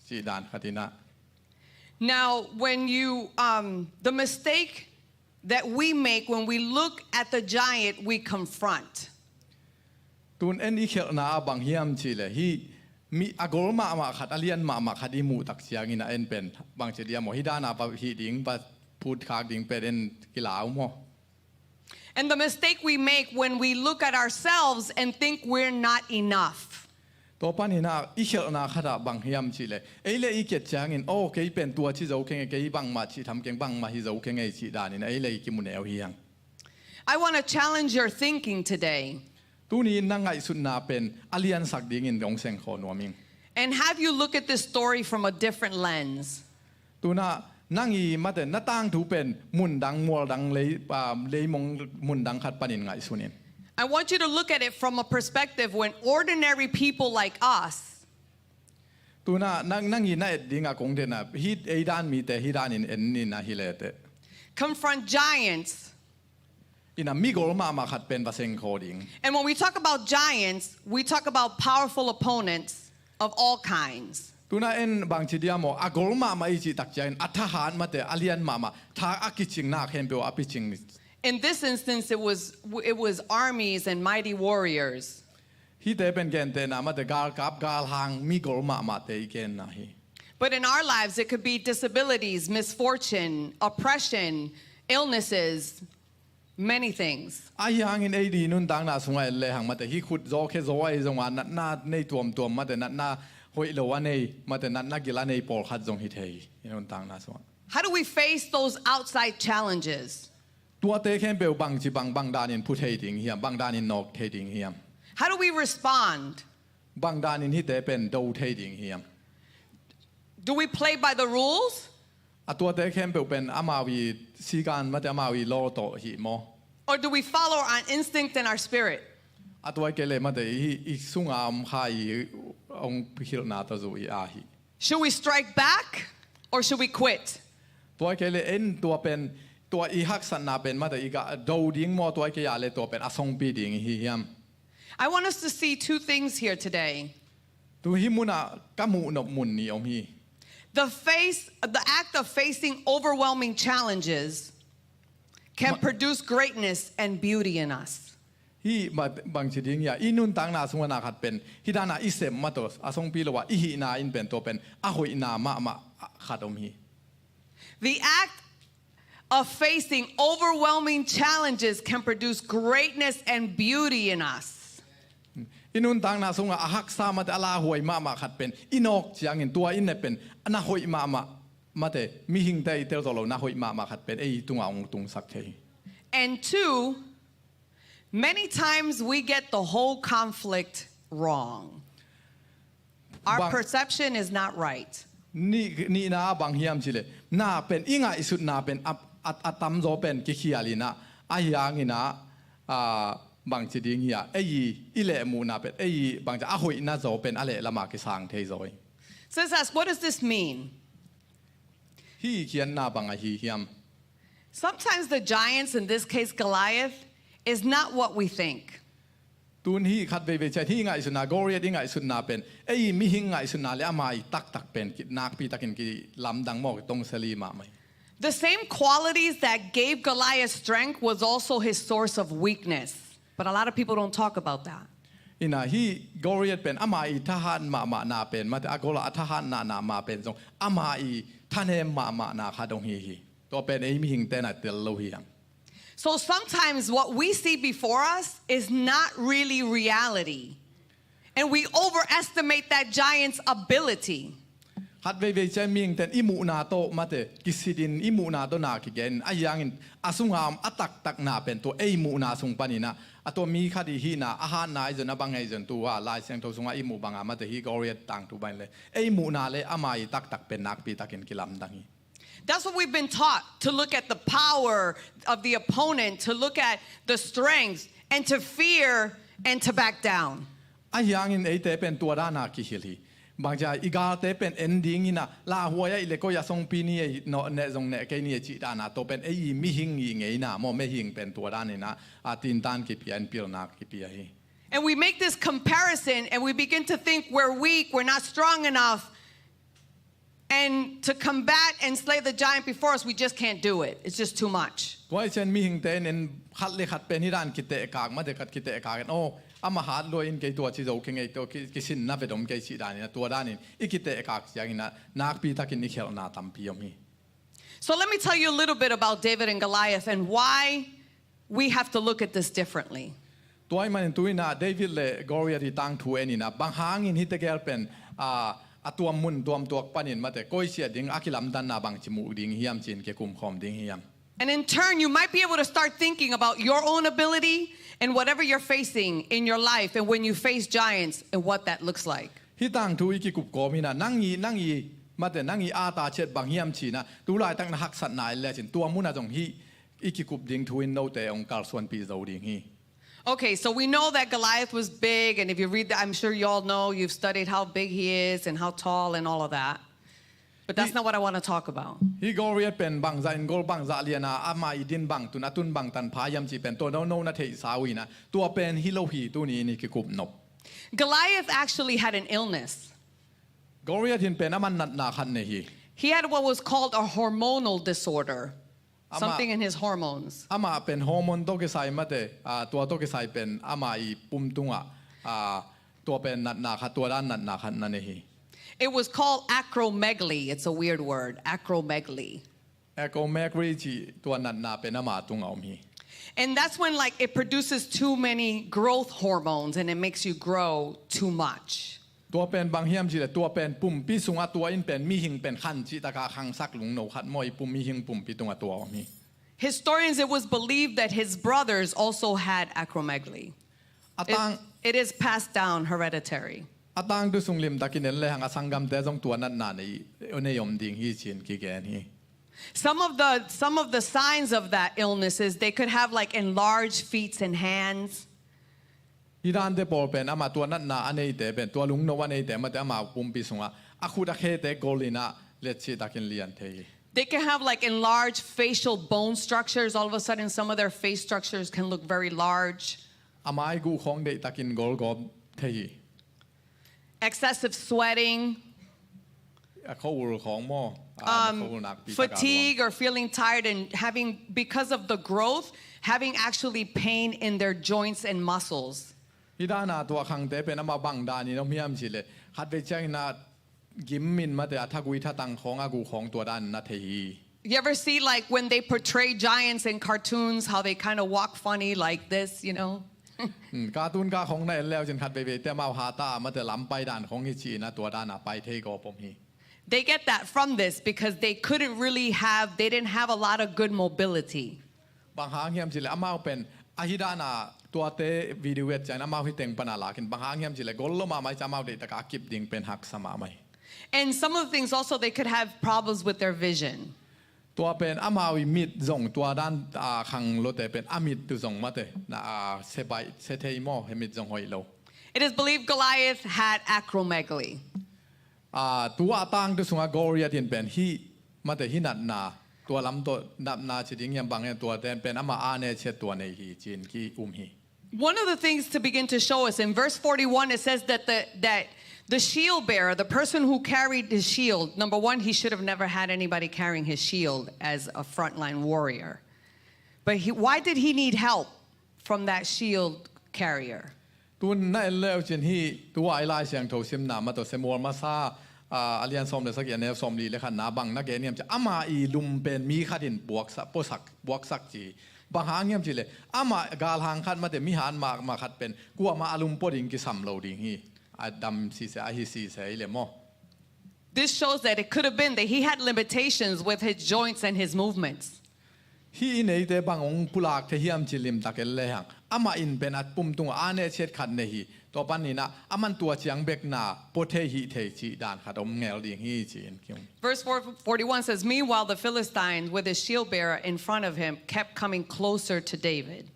Cih dan khat in ah. Now, when you, um, the mistake that we make when we look at the giant we confront. Tun en i khelhna ah bang hiam cih leh hih mi a gol mahmah khat, a lian mahmah khat i muh tak ciangin ah en pen bangci dia maw, hih dana va hih ding, va phutkhak ding pen en kilau maw? And the mistake we make when we look at ourselves and think we're not enough. Tua panin ah i khelhna khat ah bang hiam cih leh ei le i kiat ciangin, aw, kei pen tua ci zo keng e, kei bangmah cih tham keng, bangmah hi zo keng e cih danin ei le i kimuneu hi hang. I want to challenge your thinking today. Tuni-in na ngaihsutna pen a liansak dingin hong sengkhaw nuam ing. And have you look at this story from a different lens? Tun ah nang i mate na tangthu pen mundang, mualdang, lei, ah, leimong mundang khat panin ngaihsun in. I want you to look at it from a perspective when ordinary people like us. Tun ah nang, nang i na et ding a kong den ah hih ei dan mite hih danin en in ah hi leteh. Confront giants. In ah migol mahmah khat pen va sengkhaw ding. And when we talk about giants, we talk about powerful opponents of all kinds. Tun ah en bangci dia maw, a gol mahmah i cih tak ciangin a thahat mate, a lian mahmah, tha a kicingna khempeuh a picing. In this instance, it was, it was armies and mighty warriors. Hihte pen gentehna mate galkap, galhang, migol mahmahte i genna hi. But in our lives, it could be disabilities, misfortune, oppression, illnesses, many things. Ahi hangin ei i nuntakna sungah en lehang mate hih khut zaw khe zaw ahi zongah natna nei tuamtuam mate natna hoih lo a nei mate natna gil a nei pawlkhat zong hi thei i nuntakna sungah. How do we face those outside challenges? Tuate khempeuh bangci bang, bang danin phu thei ding hiam, bang danin nawk thei ding hiam? How do we respond? Bang danin hihte pen do thei ding hiam? Do we play by the rules? A tuate khempeuh pen amau i sikan mate amau i law tawh hi maw? Or do we follow our instinct and our spirit? A tua kei le mate i, i sunga om kha i hong hilhna tawh zu i a hi. Should we strike back or should we quit? Tua kei le en tua pen, tua i haksatna pen mate i ga do ding maw, tua kei a le tua pen a songpi ding hi hiam? I want us to see two things here today. Tu hih munah ka muhnop mun nih om hi. The face, the act of facing overwhelming challenges can produce greatness and beauty in us. Hih bangci ding hia, i nuntakna sungah na khat pen hih dana i sem mah tawh a songpi lo a i hihna in pen tua pen a hoihna mahmah khat om hi. The act of facing overwhelming challenges can produce greatness and beauty in us. I nuntakna sungah a haksa mate a lauhuai mahmah khat pen i nawk ciangin tua i nep pen a na hoih mahmah mate mihingte i tel tawh lo na hoih mahmah khat pen ei tungah hong tungsak thei hi. And two, many times we get the whole conflict wrong. Our Bang- perception is not right. Nih, nihna ah bang hiam cih leh na pen i ngaihsutna pen a, a, a tamzaw pen kikhial in ah, ahi hangin ah, a, bangci ding hiam, ei i lehmuhna pen ei bangci a hoihna zaw pen a lehlamah kisang thei zaw hi. So let's ask, what does this mean? Hih i khiatna bang ahi hiam? Sometimes the giants, in this case Goliath, is not what we think. Tun hih khat veivei ciang hih i ngaihsutna, Goliath i ngaihsutna pen ei mihing ngaihsutna le ama i taktak pen ki, nakpi takin kilamdang maw, kitongsia li mahmah hi. The same qualities that gave Goliath strength was also his source of weakness. But a lot of people don't talk about that. Ina hih Goliath pen ama i thahat mahmahna pen mate a gol a thahatna na mah pen zong ama i thanem mahmahna khat hong hi hi. Tua pen ei mihingte na tel lo hi hang. So sometimes what we see before us is not really reality. And we overestimate that giant's ability. Khat veivei ciang mihingten i muhna tawh mate kisit in i muhna tawh na kigen in ahi hangin a sunga om a taktakna pen tua ei muhna sung panin ah, a tua mi khat i hihna a hatna ahi zong a bang ahi zong tua Lai Siangtho sungah i muh banga mate hih Goliath tangthu bang le ei muhna le ama i taktak pen nakpi takin kilamdang hi. That's what we've been taught, to look at the power of the opponent, to look at the strength, and to fear and to back down. Ahi hangin eite pen tua dana kihilh hi. Bangcia i galte pen en dingin ah lauhuai a i le koi a songpi ni ei, nawh neh zong neh kei ni ei cih dana tua pen ei i mihing i ngeina maw, mihing pen tua danin ah a tintan kipia in pilna kipia hi. And we make this comparison and we begin to think we're weak, we're not strong enough. And to combat and slay the giant before us, we just can't do it. It's just too much. Tua i ciang mihingte in en khat le khat pen hih dan kitehkak mate khat kitehkak in aw ama hat lua in kei tua ci zo kei ngei tua ki, kisinna ve dom kei cih danin ah tua danin i kitehkak ciangin ah nakpi takin i khelhna tampi om hi. So let me tell you a little bit about David and Goliath and why we have to look at this differently. Tua ahih manin tu-in ah David le Goliath i tangthu en in ah bang hangin hih tegel pen a, a tuam mun tuam tuak panin mate koi siah ding a kilamdanna bangci muh ding hiam ci-in kikum khawm ding hiam. And in turn, you might be able to start thinking about your own ability and whatever you're facing in your life and when you face giants and what that looks like. Hih tangthu i kikup kawm in ah nang i, nang i mate nang i ata ciat bang hiam ci-in ah tu laitak na haksatna i le cin tua mun ah zong hih i kikup ding thu in note hong kalsuanpih zo ding hi. Okay, so we know that Goliath was big, and if you read that, I'm sure you all know, you've studied how big he is and how tall and all of that. But that's not what I want to talk about. Hih Goliath pen bangzah in gol bangzah lian a ama i din bang tun a tun bang tanpha hiam cih pen tua nono na theihsa uh in ah tua pen hi lo hi tuni in i kikup nop. Goliath actually had an illness. Goliath in pen aman natna khat nei hi. He had what was called a hormonal disorder, Ama- something in his hormones. Ama pen hormone tawh kisai mate, ah, tua tawh kisai pen ama i pum tungah, ah, tua pen natna khat, tua dan natna khat na nei hi. It was called acromegaly. It's a weird word, acromegaly. Acromegaly cih tua natna pen ama tungah om hi. And that's when, like, it produces too many growth hormones and it makes you grow too much. Tua pen bang hiam cih leh tua pen pumpi sungah tua in pen mihing pen khan cih takah khangsak lungno khat maw, i pum mihing pumpi tungah tua om hi. Historians, it was believed that his brothers also had acromegaly. A It, tang, it is passed down hereditary. a tangthu sung limtakin en lehang a sanggamte zong tua natna nei, nei om ding hi ci-in kigen hi. Some of the, some of the signs of that illness is they could have, like, enlarged feet and hands. Hih dante pawl pen ama tua natna a neite pen, tua lungno a neite mate ama pumpi sungah a khut a khete gol in ah letcih takin lian thei hi. They can have, like, enlarged facial bone structures. All of a sudden, some of their face structures can look very large. A mai guh khawng deih takin golgawp thei hi. Excessive sweating, A khua-ul khawng maw? Ah, um, khua-ul nakpi taka fatigue or feeling tired and having, because of the growth, having actually pain in their joints and muscles. Hih dana tua khangte pen ama bang danin om hiam cih leh khatvei ciangin a gim in mate a thagui thatang khawng a guh khawng tua dan na thei hi. You ever see, like, when they portray giants in cartoons, how they kind of walk funny like this, you know? Hmm, cartoon ka khong na en leu cin khat veivei te amau hata mate lam pai dan khong hi ci-in a tua dan a pai thei gawp om hi. They get that from this because they couldn't really have, they didn't have a lot of good mobility. Bang hang hiam cile amau pen ahi dan a tuate video et ciang amau hi teng pan a lakin bang hang hiam cile gol lo mahmah ci amau deih taka a kip ding pen haksa mahmah hi. And some of the things also, they could have problems with their vision. Tua pen amau i mit zong tua dan a khang lote pen a mit tu zong mate na a se baih se thei maw he mit zong hoih lo. It is believed Goliath had acromegaly. A, tua tang tu sunga Goliath in pen hi mate hi natna tua lam tawh natna ci ding hiam bang hiam tua ten pen ama a ne ciat tua nei hi ci-in ki um hi. One of the things to begin to show us, in verse forty-one, it says that the, that the shield bearer, the person who carried his shield, number one, he should have never had anybody carrying his shield as a frontline warrior. But he, why did he need help from that shield carrier? Tun na en leu cin hi tua i Lai Siangtho simna mate Samuel masa, a, a lian sawm le sagih a neu sawm li le khatna bang na gen hiam ci ama i lum pen mi khat in buaksak, puaksak, buaksak ci. Bang hang hiam cile ama galhang khat mate mi han mahmah khat pen kuamah a lum pua ding kisam lo ding hi. A dam sise ahi sise i le maw. This shows that it could have been that he had limitations with his joints and his movements. Hi i neite bang hong pulak thei hiam ci limtak en lehang amah in pen a pum tungah a ne ciat khat nei hi. Tua panin ah aman tua ciang bekna pua thei hi thei cih dan khat om ngel ding hi ci-in ki um. Verse four, forty-one says, "Meanwhile, the Philistines, with his shield bearer in front of him, kept coming closer to David."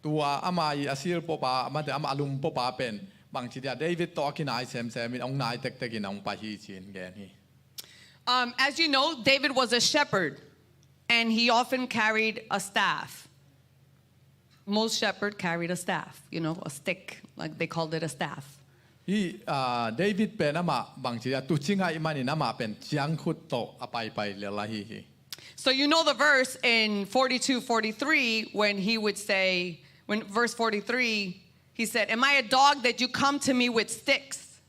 Tua ama i a shield puapa mate ama a lum puapa pen bang ci dia David tawh a kinai semsem in hong nai tektek in hong pai hi ci-in gen hi. Um, as you know, David was a shepherd, and he often carried a staff. Most shepherd carried a staff, you know, a stick, like they called it a staff. Hi, a, David pen amah bang ci dia tuucing ahih manin amah pen ciangkhut tawh a paipai lel ahi hi. So you know the verse in forty-two, forty-three, when he would say, when verse forty-three, he said, "Am I a dog that you come to me with sticks?"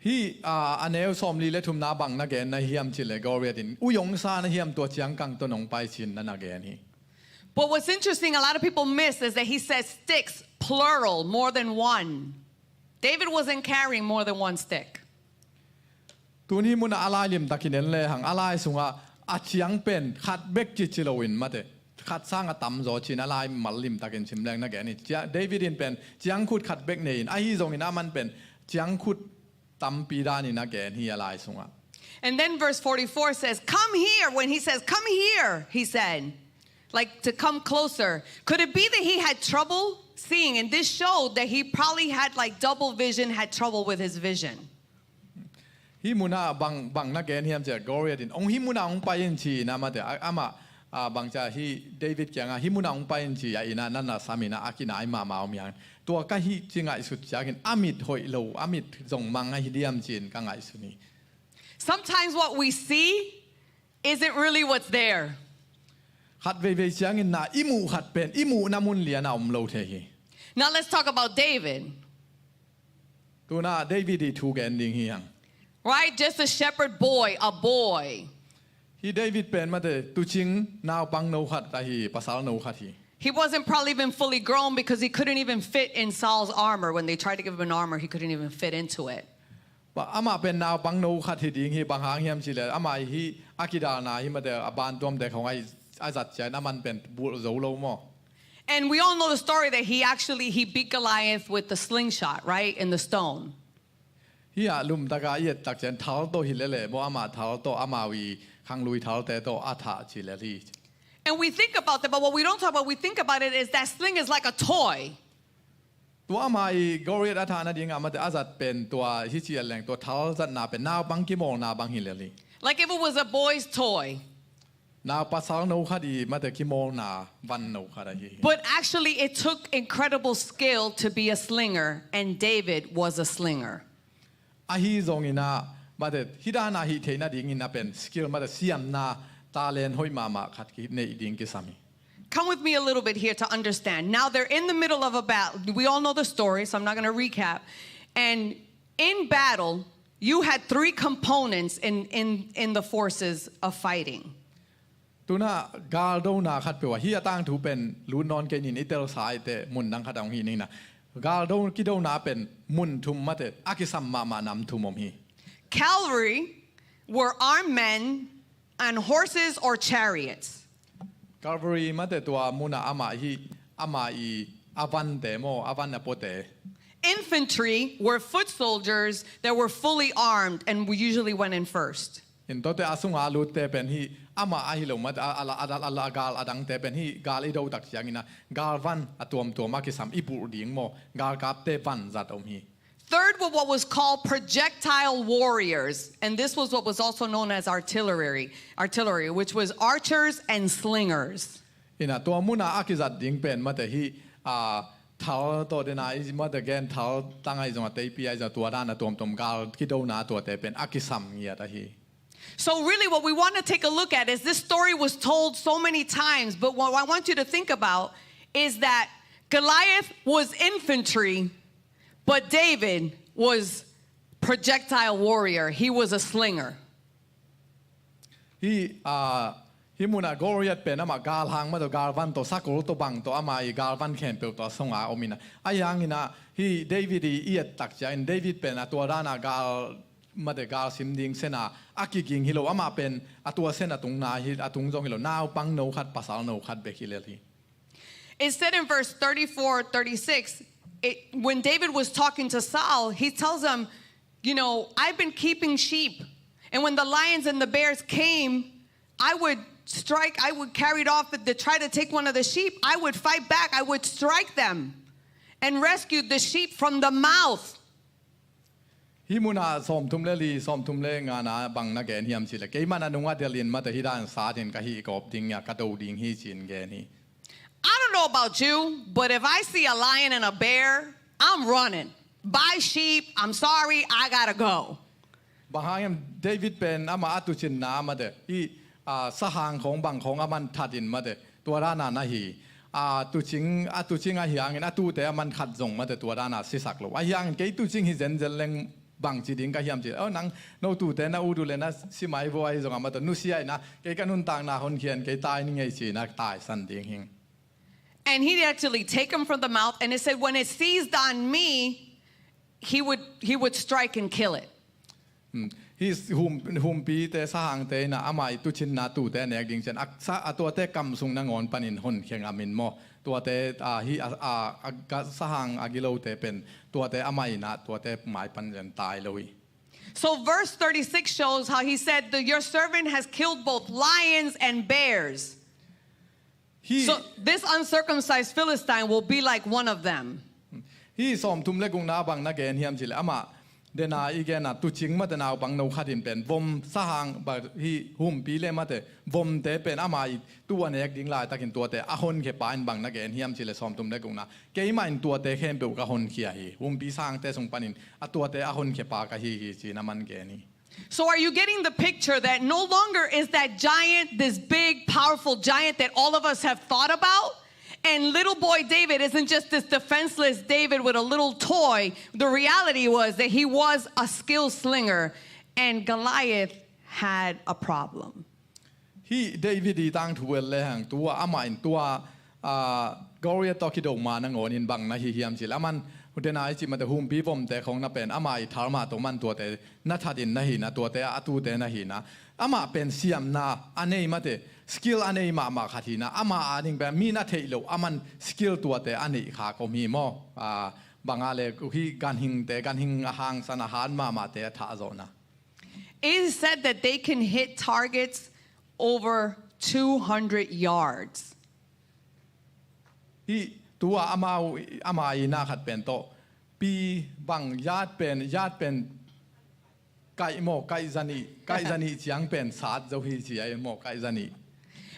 Hi, a, a neu sawm li le thumna bang na gen na hiam cile Goliath in uiong sa na hiam tua ciangkang tawh nong pai cin na na gen hi. But what's interesting, a lot of people miss, is that he says sticks, plural, more than one. David wasn't carrying more than one stick. Tun hi munah a lai limtakin en lehang a lai sungah a ciang pen khat bek ci ci loin mate khat sang a tamzaw cin a lai mal limtakin sim leng na gen hi. Cia-, David in pen ciangkhut khat bek nei in ahi zongin aman pen ciangkhut tampi danin a gen hi a lai sungah. And then verse forty-four says, "Come here." When he says, "Come here," he said, like, to come closer. Could it be that he had trouble seeing? And this showed that he probably had, like, double vision, had trouble with his vision. Hi munah bang, bang na gen hiam cia Goliath in hong hi munah hong pai in ci-in amate a, amah, a, bang cia hi David kiangah hi munah hong pai in ci a innah na na sam innah a kinai mahmah om hiang. Tua ka hih ci ngaihsut ciangin a mit hoih lo a mit zong mang ahi diam ci-in ka ngaihsun hi. Sometimes what we see isn't really what's there. Khat veivei ciangin na i muh khat pen i muhna mun lian a om lo thei hi. Now let's talk about David. Tuna David i thu gen ding hi hang. Right? Just a shepherd boy, a boy. Hi David pen mate tuucing naupang no khat ahi pasal no khat hi. He wasn't probably even fully grown because he couldn't even fit in Saul's armor. When they tried to give him an armor, he couldn't even fit into it. Pa, amah pen naupang no khat hi ding hi bang hang hiam cile amah hi a kidalna hi mate a bantuamte khong a zat cian aman pen bulh zo lo maw. And we all know the story that he actually, he beat Goliath with the slingshot, right, in the stone. Hi a lumtaka i et tak cian thal tawh hi lele maw amah thal tawh amau i khanglui thalte tawh a thah ci lel hi. And we think about that, but what we don't talk about, we think about it is that sling is like a toy. Tua amah i Goliath a thah nadingah mate a zat pen tua hi ci a leng tua thal zatna pen naupang kimawlna bang hi lel hi. Like if it was a boy's toy. Nau pasal no khat i mate kimawlna van no khat ahi hi. But actually, it took incredible skill to be a slinger, and David was a slinger. Ahi zongin ah mate hi dana hi theihna dingin a pen skill mate siamna talent hoih mahmah khat ki neih ding kisam hi. Come with me a little bit here to understand. Now they're in the middle of a battle. We all know the story, so I'm not gonna recap. And in battle, You had three components in, in, in the forces of fighting. Tuna galdona khat peuh a, hi a tangthu pen lut nawn kei ning, i telsa i te mun dang khat a hong hi ning na. Galdo kidona pen mun thum mate, a kisam mahmah nam thum om hi. Cavalry were armed men and horses or chariots. Cavalry mate tua muna ama hi, ama i a vante maw, a van a puate. Infantry were foot soldiers that were fully armed and usually went in first. In tote a sunga lutte pen hi ama ahi lo mate, a, a, a, a, a, a gal a dangte pen hi gal i do tak ciangin a gal van a tuamtuam a kisam i pulh ding maw, galkapte van zat om hi. Third were what was called projectile warriors, and this was what was also known as artillery, artillery, which was archers and slingers. Ina tua muna a kizat ding pen mate hi, a, thal tawh dena i mate gen thal tang ahi zong a teipi ahi zong tua dan a tuamtuam gal kidona tuate pen a kisam ngiat ahi. So really what we want to take a look at is this story was told so many times, but what I want you to think about is that Goliath was infantry, but David was projectile warrior. He was a slinger. Hi, a, hi muna Goliath pen ama galhang mate, galvan tawh, sakol tawh, bang tawh, ama i galvan khempeuh tawh a sunga om ina. Ahi hangina hi David i i et tak ciangin David pen a tua dana gal mate, gal sim ding sena a kiging hi lo, ama pen a tua sena tungna hi, a tung zong hi lo, naupang no khat, pasal no khat bek hi lel hi. It said in verse thirty-four, thirty-six, it, when David was talking to Saul, he tells him, you know, I've been keeping sheep. And when the lions and the bears came, I would strike, I would carry it off, but they try to take one of the sheep. I would fight back, I would strike them and rescue the sheep from the mouth. Hi muna sawmthum le li, sawmthum le ngana bang na gen hiam cih le, keiman a nunga delin mate hi dan satin ka hih kawp ding a, ka do ding hi ci-in gen hi. I don't know about you, but if I see a lion and a bear, I'm running. Buy sheep, I'm sorry, I gotta go. Bang hang hiam, David pen ama a tucinna mate hi, a, sahang khong bang khong a man thatin mate tua dana na hi. A tucing, a tucing ahi hangin a tute a man khat zong mate tua dana sisak lo. Ahi hangin kei tucing hi zenzen leng bang ci ding ka hiam ci. O nang no tute na ut uh le na si mai vo ahi zong a mate nusia ina kei ka nuntakna honkhia in kei tai ni ngei ci-in a taisan ding hing. And he'd actually take him from the mouth, and it said, when it seized on me, he would, he would strike and kill it. Hi hum, humpite sahangte ina ama i tucinna tute a nek ding cian a, sa, a tuate kam sung nangawn panin honkhia ngamin maw? Tuate, a, hi, a, a, a, ga, sahang a gilote pen tuate ama ina tuate mai pan zan tai lo hi. So verse thirty-six shows how he said that your servant has killed both lions and bears. Hi. So this uncircumcised Philistine will be like one of them. Hi sawmthum le gukna bang na gen hiam cih le ama dena i gena tucing mate naupang no khatin pen vom sahang ba hi humpi le mate vomte pen ama i tu a nek ding laitakin tuate a honkhia pa in bang na gen hiam cih le sawmthum le gukna keimah in tuate khempeuh ka honkhia hi. Humpi sahangte sung panin a tuate a honkhia pa ka hi hi ci-in a man gen hi. So are you getting the picture that no longer is that giant, this big, powerful giant that all of us have thought about? And little boy David isn't just this defenseless David with a little toy. The reality was that he was a skilled slinger, and Goliath had a problem. Hih David i tangthu el lehang tua amah in tua, ah, Goliath tawh kido ma nangawnin bang na hi hiam cih leh aman hutena i cih mate humpi vomte khong na pen amah i thalma tawh man tuate na thatin na hihna, tuate a tute na hihna. Amah pen siamna a nei mate, skill a nei mahmah khat hihna. Amah a ding pen mi na theih loh aman skill tuate a neih khak om hi maw? Ah, bang a le hih ganhingte, ganhing a hangsan a han mahmahte a thahzawhna. It is said that they can hit targets over two hundred yards. Hih tua amau, ama i na khat pen tawh pi bang yard pen, yard pen kaih maw, kaih zanih, kaih zanih ciang pen sat zo hi ci ai maw, kaih zanih.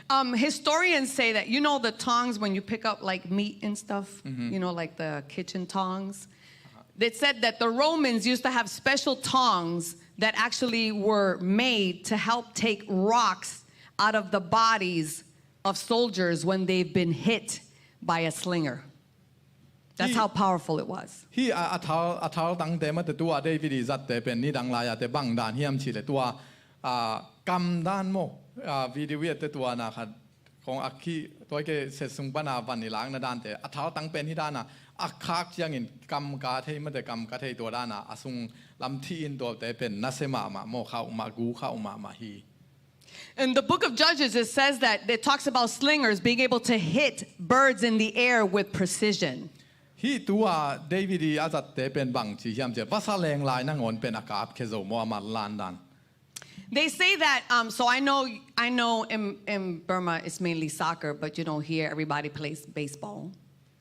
Um, historians say that, you know, the tongs when you pick up like meat and stuff, you know, like the kitchen tongs. They said that the Romans used to have special tongs that actually were made to help take rocks out of the bodies of soldiers when they've been hit by a slinger. That's how powerful it was. Hih a, a thal, a thaltangte mate tua David i zatte pen nidang lai-a te bang dan hiam cihleh tua, a, kam dan maw, a, video i ette tua na khat kong a khi tua i ke set sung pana van i lakna dante a thaltang pen hih dana a khak ciangin kam ka thei mate kam ka thei tua dana a sung lam thi in tuate pen nasia mahmah maw, khauh mah, gu khauh mahmah hi. In the book of Judges, it says that it talks about slingers being able to hit birds in the air with precision. Hih tua David i a zatte pen bang ci hiam cihleh vasa leng lai nangawn pen a kapkhia zo maw a manlan dan. They say that, um, so I know, I know in, in Burma it's mainly soccer, but you know, here everybody plays baseball.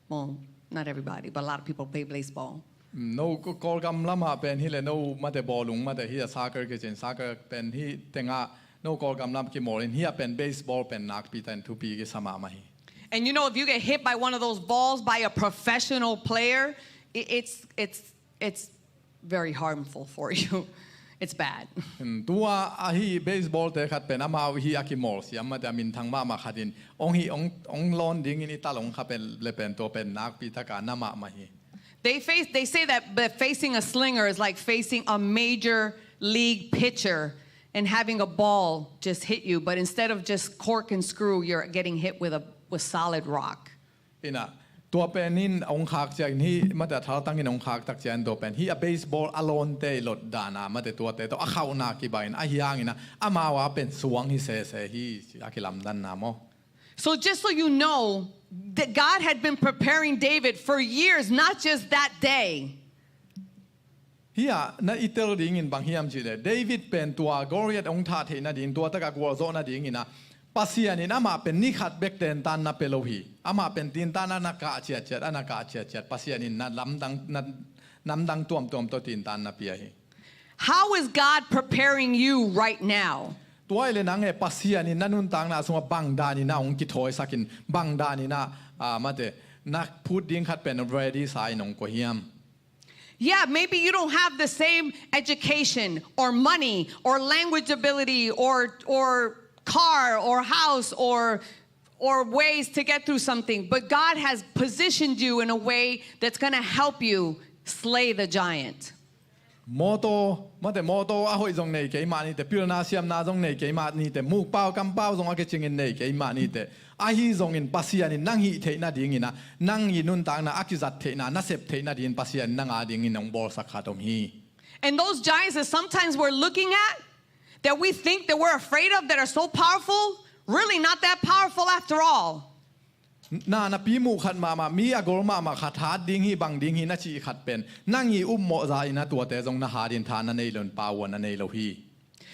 Well, not everybody, but a lot of people play baseball. No, Kawlgam lamah pen hileh no mate bawlung mate hi a soccer kicin, soccer pen hi tengah no Kawlgam lam kimawlin hi a pen baseball pen nakpi tan thupi kisa mahmah hi. And you know, if you get hit by one of those balls by a professional player, it, it's, it's, it's very harmful for you. It's bad. Tua ahi baseball te khat pen amau hi a kimawl siam mate a minthang mahmah khatin ong hi ong, ong lawn dingin i talong kha pen le pen tua pen nakpi taka na mahmah hi. They face, they say that, that facing a slinger is like facing a major league pitcher and having a ball just hit you, but instead of just cork and screw, you're getting hit with a, with solid rock. Ina, tua penin ong khak ciangin hi mate a thaltangin ong khak tak ciangin tua pen hi a baseball a lawnte i lot dana mate tuate tawh a khauhna kibain ahi hangina amau a pen suang hi sese hi a kilamdanna maw. So just so you know, that God had been preparing David for years, not just that day. Hi a na i tel dingin bang hiam cihleh David pen tua Goliath ong thah theih nading tua taka gualzawh nadingina Pasian in amah pen ni khat bek tentan na pia lo hi. Amah pen tintan a na kah ciatciat, a na kah ciatciat Pasian in na lamdang, na namdang tuamtuam tawh tintan na pia hi. How is God preparing you right now? Tua i le nang e Pasian in na nuntakna sungah bang danin a ong kithawisakin bang danin a, a, mate na phut ding khat pen ready sa in ong kua hiam? Yeah, maybe you don't have the same education or money or language ability or, or car or house or, or ways to get through something, but God has positioned you in a way that's gonna help you slay the giant. Mawtaw, mate mawtaw a hoih zong nei kei mah nite, pilna siamna zong nei kei mah nite, mukpau kampau zong a kicingin nei kei mah nite. Ahi zongin Pasian in nang hih theih nadingin a, nang i nuntakna a kizat theihna, na sep theih nadingin Pasian in nang a dingin hong bawlsak khat om hi. And those giants that sometimes we're looking at, that we think that we're afraid of, that are so powerful, really not that powerful after all. Na, napi muh khat mahmah, mi a gol mahmah khat hat ding hi, bang ding hi na cih khat pen nang i upmawh za in a tuate zong na hat in tha na nei lo in pau na nei lo hi.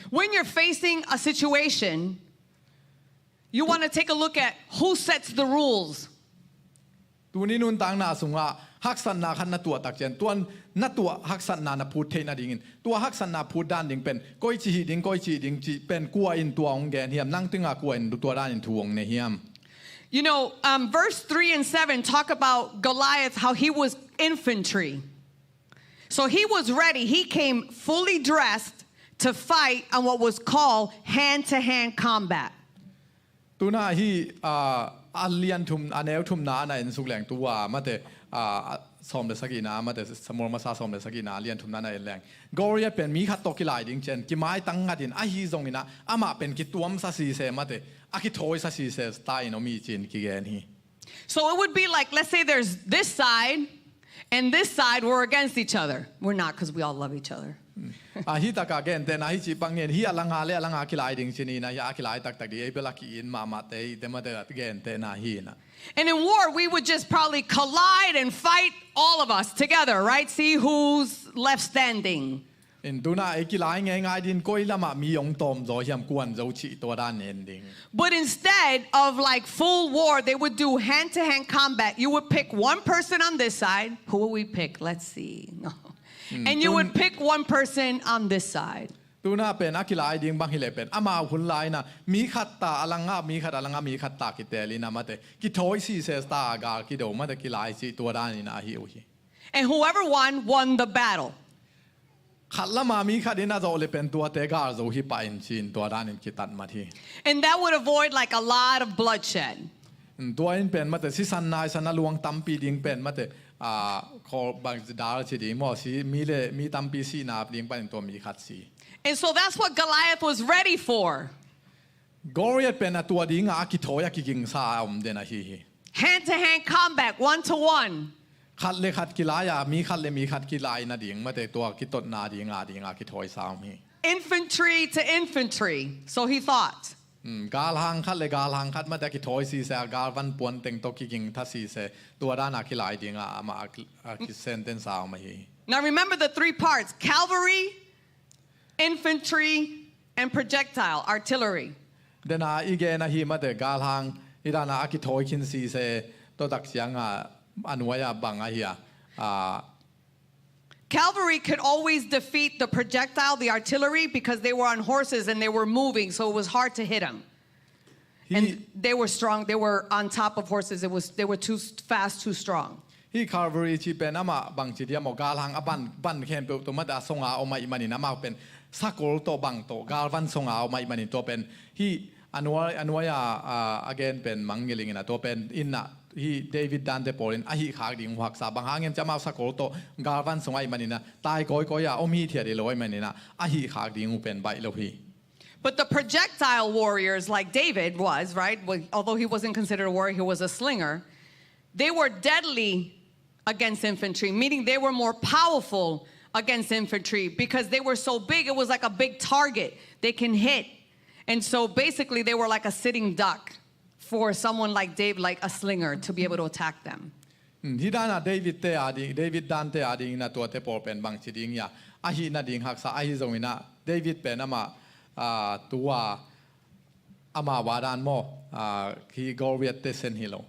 When you're facing a situation, you want to take a look at who sets the rules. Tuni nuntakna sungah haksatna khat na tuah tak ciang, tuan na tuah haksatna na phut theih nadingin, tua haksatna phut dan ding pen koici hih ding, koici hih ding cih pen kua in tua hong gen hiam, nang tungah kua in tua danin thu hong nei hiam? You know, um, verse three and seven talk about Goliath, how he was infantry. So he was ready. He came fully dressed to fight on what was called hand-to-hand combat. Tuna hi, ah, a lian thum, a neu thumna a na en suk leng tua, mate, ah, sawm le sagihna, mate, Samuel masa sawm le sagihna, a lian thumna a na en leng. Goliath pen mi khat tawh kilai ding ciang, kimaitang ngatin, ahi zongin a, amah pen kituamsa sise, mate, a kithawisa sise, ta in om hi ci-in kigen hi. So it would be like, let's say there's this side, and this side were against each other. We're not, 'cause we all love each other. Ah, hi taka gentehna hi ci bangin, hi a langa le a langa kilai ding ci-in a, hi a kilai taktak ding, ei bel a ki-it mahmah te, te mate gentehna hi na. And in war, we would just probably collide and fight all of us together, right? See who's left standing. In tuna ei kilai ngeingai din koi lamah mi hong tawm zaw hiam, kuan zo cih tua dan en ding. But instead of, like, full war, they would do hand-to-hand combat. You would pick one person on this side. Who will we pick? Let's see. No. And you would pick one person on this side. Tuna pen a kilai ding bang hileh pen amau hun lai na mi khat ta a langa, mi khat a langa, mi khat ta kitel in a mate kithawi sise ta a gal kido mate kilai cih tua dan in a hi uh hi. And whoever won, won the battle. Khat lama mi khat in a zawh le pen tuate gal zo hi pah in ci-in tua danin kitat mat hi. And that would avoid, like, a lot of bloodshed. Tua in pen mate sisan naisan a luang tampi ding pen mate Ah, khawl bang dal ci ding maw, si mi le mi tampi sihna ding panin tua mi khat si. And so that's what Goliath was ready for. Goliath pen a tua dinga a kithawi a kigingsa a om den ahi hi. Hand to hand combat, one to one. Khat le khat kilai a, mi khat le mi khat kilai nading mate tua kitotna dinga dinga kithawi sa om hi. Infantry to infantry, so he thought. Hmm, galhang khat le galhang khat mate a kithawi sise a galvan puan teng tawh kiging tha sise tua dana kilai dinga ama a ki- a kisenten sa om ahi. Now remember the three parts: cavalry, infantry, and projectile, artillery. Dena i gen ahi mate galhang i dana a kithawi khin sise totak cianga a nuai a bang ahi a. Ah, Cavalry could always defeat the projectile, the artillery, because they were on horses and they were moving, so it was hard to hit them. hi And they were strong. They were on top of horses. It was they were too fast, too strong. Hi cavalry ci pen ama bang ci dia maw galhang a ban ban khempeuh tu mate a songa om ahi manin ama pen sakol tawh bang tawh galvan songa om ahi manin tua pen hi a nuai a nuai a a gen pen mangngilingin a tua pen inna hi David dante pawlin a hih khak ding haksa bang hangin ci amau sakol tawh galvan songa ahi manin a tai kawikawi a om hi thiat hi lo ahi manin a a hih khak ding uh pen baih lo hi. But the projectile warriors, like David was, right? Well, although he wasn't considered a warrior, he was a slinger. They were deadly against infantry, meaning they were more powerful against infantry because they were so big, it was like a big target they can hit. And so basically, they were like a sitting duck for someone like David, like a slinger, to be able to attack them. Hmm, hi dana David te a ding David dante a dingin a tuate pawl pen bang ci ding ia a hih nading haksa ahi zongin a David pen ama ah, tua ama wa dan maw ah, hi Goliath te sen hi lo.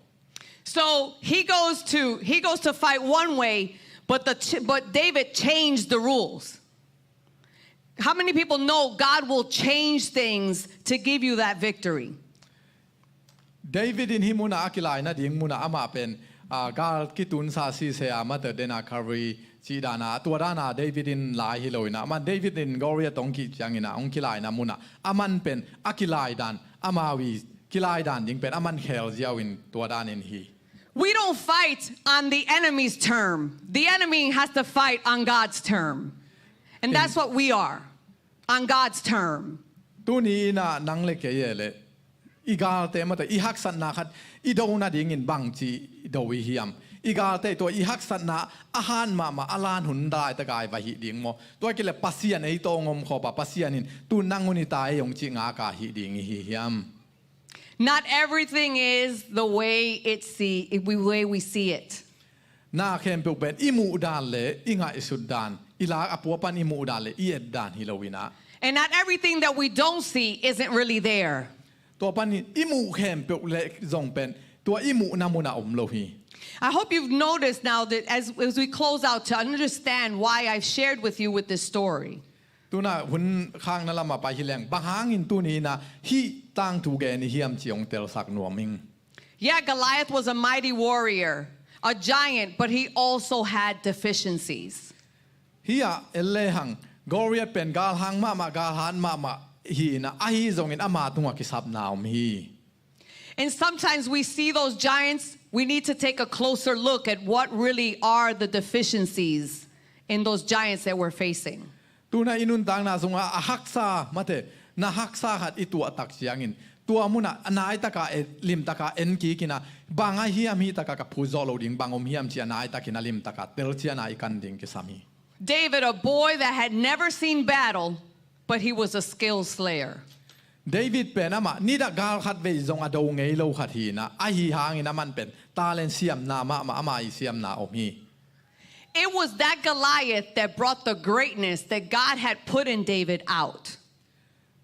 So he goes to he goes to fight one way, but the ch- but David changed the rules. How many people know God will change things to give you that victory? David in hi muna a kilai nading muna ama pen ah, gal kitunsa sise a mate dena cavalry ci dana tua dana David in lai hi lo ina ama David in Goliath ong kih ciangina ong kilaina muna aman pen a kilai dan ama wi kilai dan ding pen aman khel ziau in tua danin hi. We don't fight on the enemy's term. The enemy has to fight on God's term. And that's what we are, on God's term. Tuni ina nang le kei e le i galte mate i haksatna khat i do nadingin bang ci i do i hiam? I galte tua i haksatna a han mahmah a lan hun dai taka i va hih ding maw? Tua kile Pasian ei tawng om khawpa Pasian in tu nang un i ta ei ong ci ngaka hih ding i hi hiam? Not everything is the way it see the way we see it. Na khempeuh pen i muh dan le i ngaihsut dan i lak a pua pan i muh dan le i et dan hi lo ina. And not everything that we don't see isn't really there. Tua pan i i muh khempeuh le zong pen tua i muhna muna om lo hi. I hope you've noticed now that as, as we close out to understand why I've shared with you with this story. Tuna hun khangna lama pai hi leng bang hangin tuni ina hih tangthu gen i hiam ci ong telsak nuam ing. Yeah, Goliath was a mighty warrior, a giant, but he also had deficiencies. Hi a el le hang Goliath pen galhang mahmah galhan mahmah hi ina ahi zongin ama tunga kisapna om hi. And sometimes we see those giants, we need to take a closer look at what really are the deficiencies in those giants that we're facing. Tuna i nuntakna sunga a haksa mate na haksa khat i tuah tak ciangin tua muna a naitaka e limtaka en kikina bang a hiam hi taka ka phut zawh lo ding bang om hiam ci a naitakin a limtaka telciana i kan ding kisam hi. David, a boy that had never seen battle, but he was a skilled slayer. David pen amah nidah gal khat vei zong a do ngei lo khat hina ahi hangin aman pen talent siamna mahmah ama i siamna om hi. It was that Goliath that brought the greatness that God had put in David out.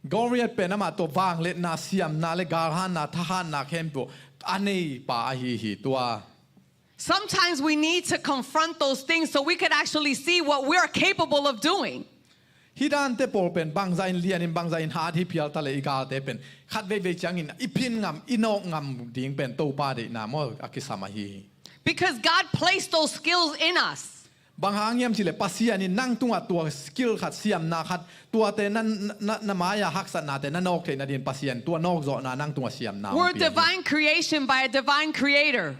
Goliath pen amah tua vangliatna siamna le galhanna thahanna khempeuh a nei pa ahi hi tua. Sometimes we need to confront those things so we can actually see what we are capable of doing. Hi dante pawl pen bangza in lianin bangza in hat hi phial ta le i galte pen khat veivei ciangin i phin ngam i nawk ngam ding pen Topa deihna maw a kisam ahi hi. Because God placed those skills in us. Bang hang hiam cih leh Pasian in nang tungah tua skill khat siamna khat tuate na, na, na mai-ah haksatnate na nawk theih nadin Pasian tua nawkzawhna nang tungah siamna hong We're pia hi. Divine creation by a divine creator.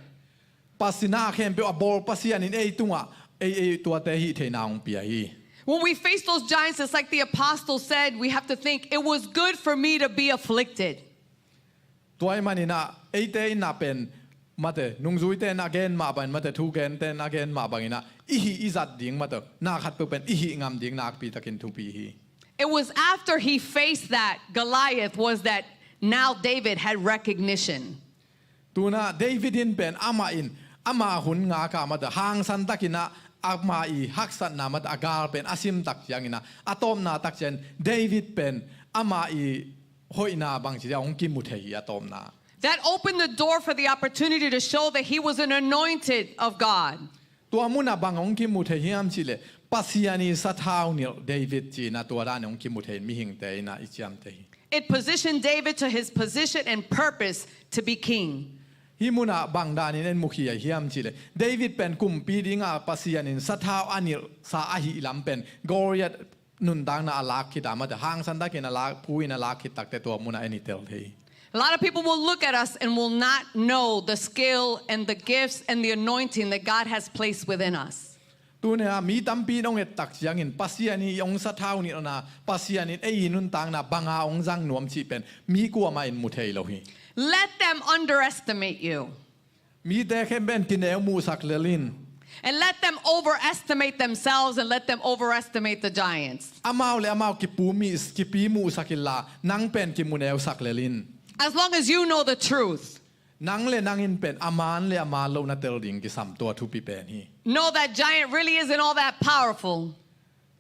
Pasian, na khempeuh a bawl Pasian in ei tungah ei, ei tuate hih theihna hong pia hi. When we face those giants, it's like the apostle said, we have to think, "It was good for me to be afflicted." Tua ahih manin ah, eite in ah pen, mate, nungzuite in a gen mah bangin, mate, thugente in a gen mah bangin ah, i hih i zat ding, mate, na khatpeuh pen i hih ngam ding nakpi takin thupi hi. It was after he faced that Goliath was that now David had recognition. Tu-in ah David in pen amah in, ama hun ngak a, mate, hangsan takin ah, ama i haksatna, mate, a gal pen a sim tak ciangin ah, a tawpna tak ciangin David pen ama i hoihna bangci a hong kimu thei hi a tawpna. That opened the door for the opportunity to show that he was an anointed of God. Tua munah bang hong kimu thei hiam cih leh, Pasian i sathau nilh David ci-in ah tua dan hong kimu thei, mihingte in ah i ciamteh hi. It positioned David to his position and purpose to be king. Hih munah bang danin en mukhia hiam cih leh, David pen kumpi dingah Pasian in sathau a nilhsa ahih lam pen Goliath nuntakna a lak khit a, mate, hangsan takin a lak, phu in a lak khit takteh tua munah en i tel thei hi. A lot of people will look at us and will not know the skill and the gifts and the anointing that God has placed within us. Tuni-a mi tampi in hong et tak ciangin Pasian i hong sathau nilhna, Pasian in ei i nuntakna banga hong zang nuam cih pen mi kuamah in mu thei lo hi. Let them underestimate you. Mite khempeuh in kineu muhsak lel in. And let them overestimate themselves and let them overestimate the giants. Amau le amau kipu mi, kipi muhsak inla, nang pen kimuneusak lel in. As long as you know the truth. Nang le nang in pen a man le a man lo na tel ding kisam, tua thupi pen hi. Know that giant really isn't all that powerful.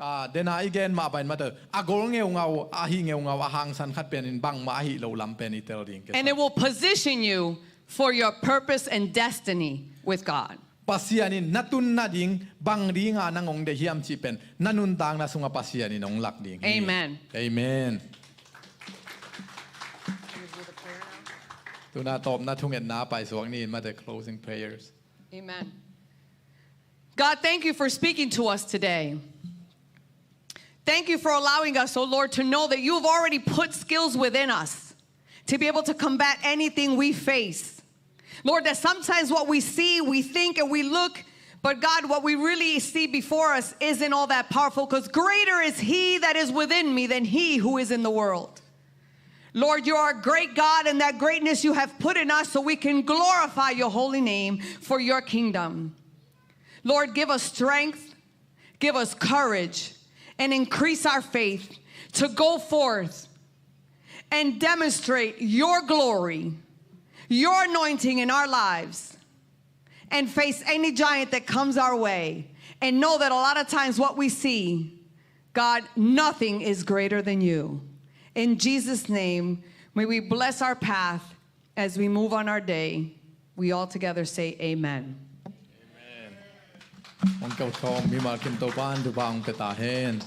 Ah, dena i gen mah bangin, mate, a gol ngeungau, a hih ngeungau, a hangsan khat pen in bangmah a hih loh lam pen i tel ding kisam. And it will position you for your purpose and destiny with God. Pasian in na tun nading, bang dinga nang hong deih hiam cih pen na nuntakna sungah Pasian in hong lak ding hi. Amen. Amen. Tu-in ah tawpna thungetna paisuak ni, mate, closing prayers. Amen. God, thank you for speaking to us today. Thank you for allowing us, oh Lord, to know that you've already put skills within us to be able to combat anything we face. Lord, that sometimes what we see, we think, and we look, but God, what we really see before us isn't all that powerful, 'cause greater is He that is within me than he who is in the world. Lord, you are a great God, and that greatness you have put in us so we can glorify your holy name for your kingdom. Lord, give us strength, give us courage, and increase our faith to go forth and demonstrate your glory, your anointing in our lives, and face any giant that comes our way, and know that a lot of times what we see, God, nothing is greater than you. In Jesus' name, may we bless our path as we move on our day. We all together say, "Amen." Amen. Hong keu thawm mimal kim Topa'n thupha hong pia ta hen.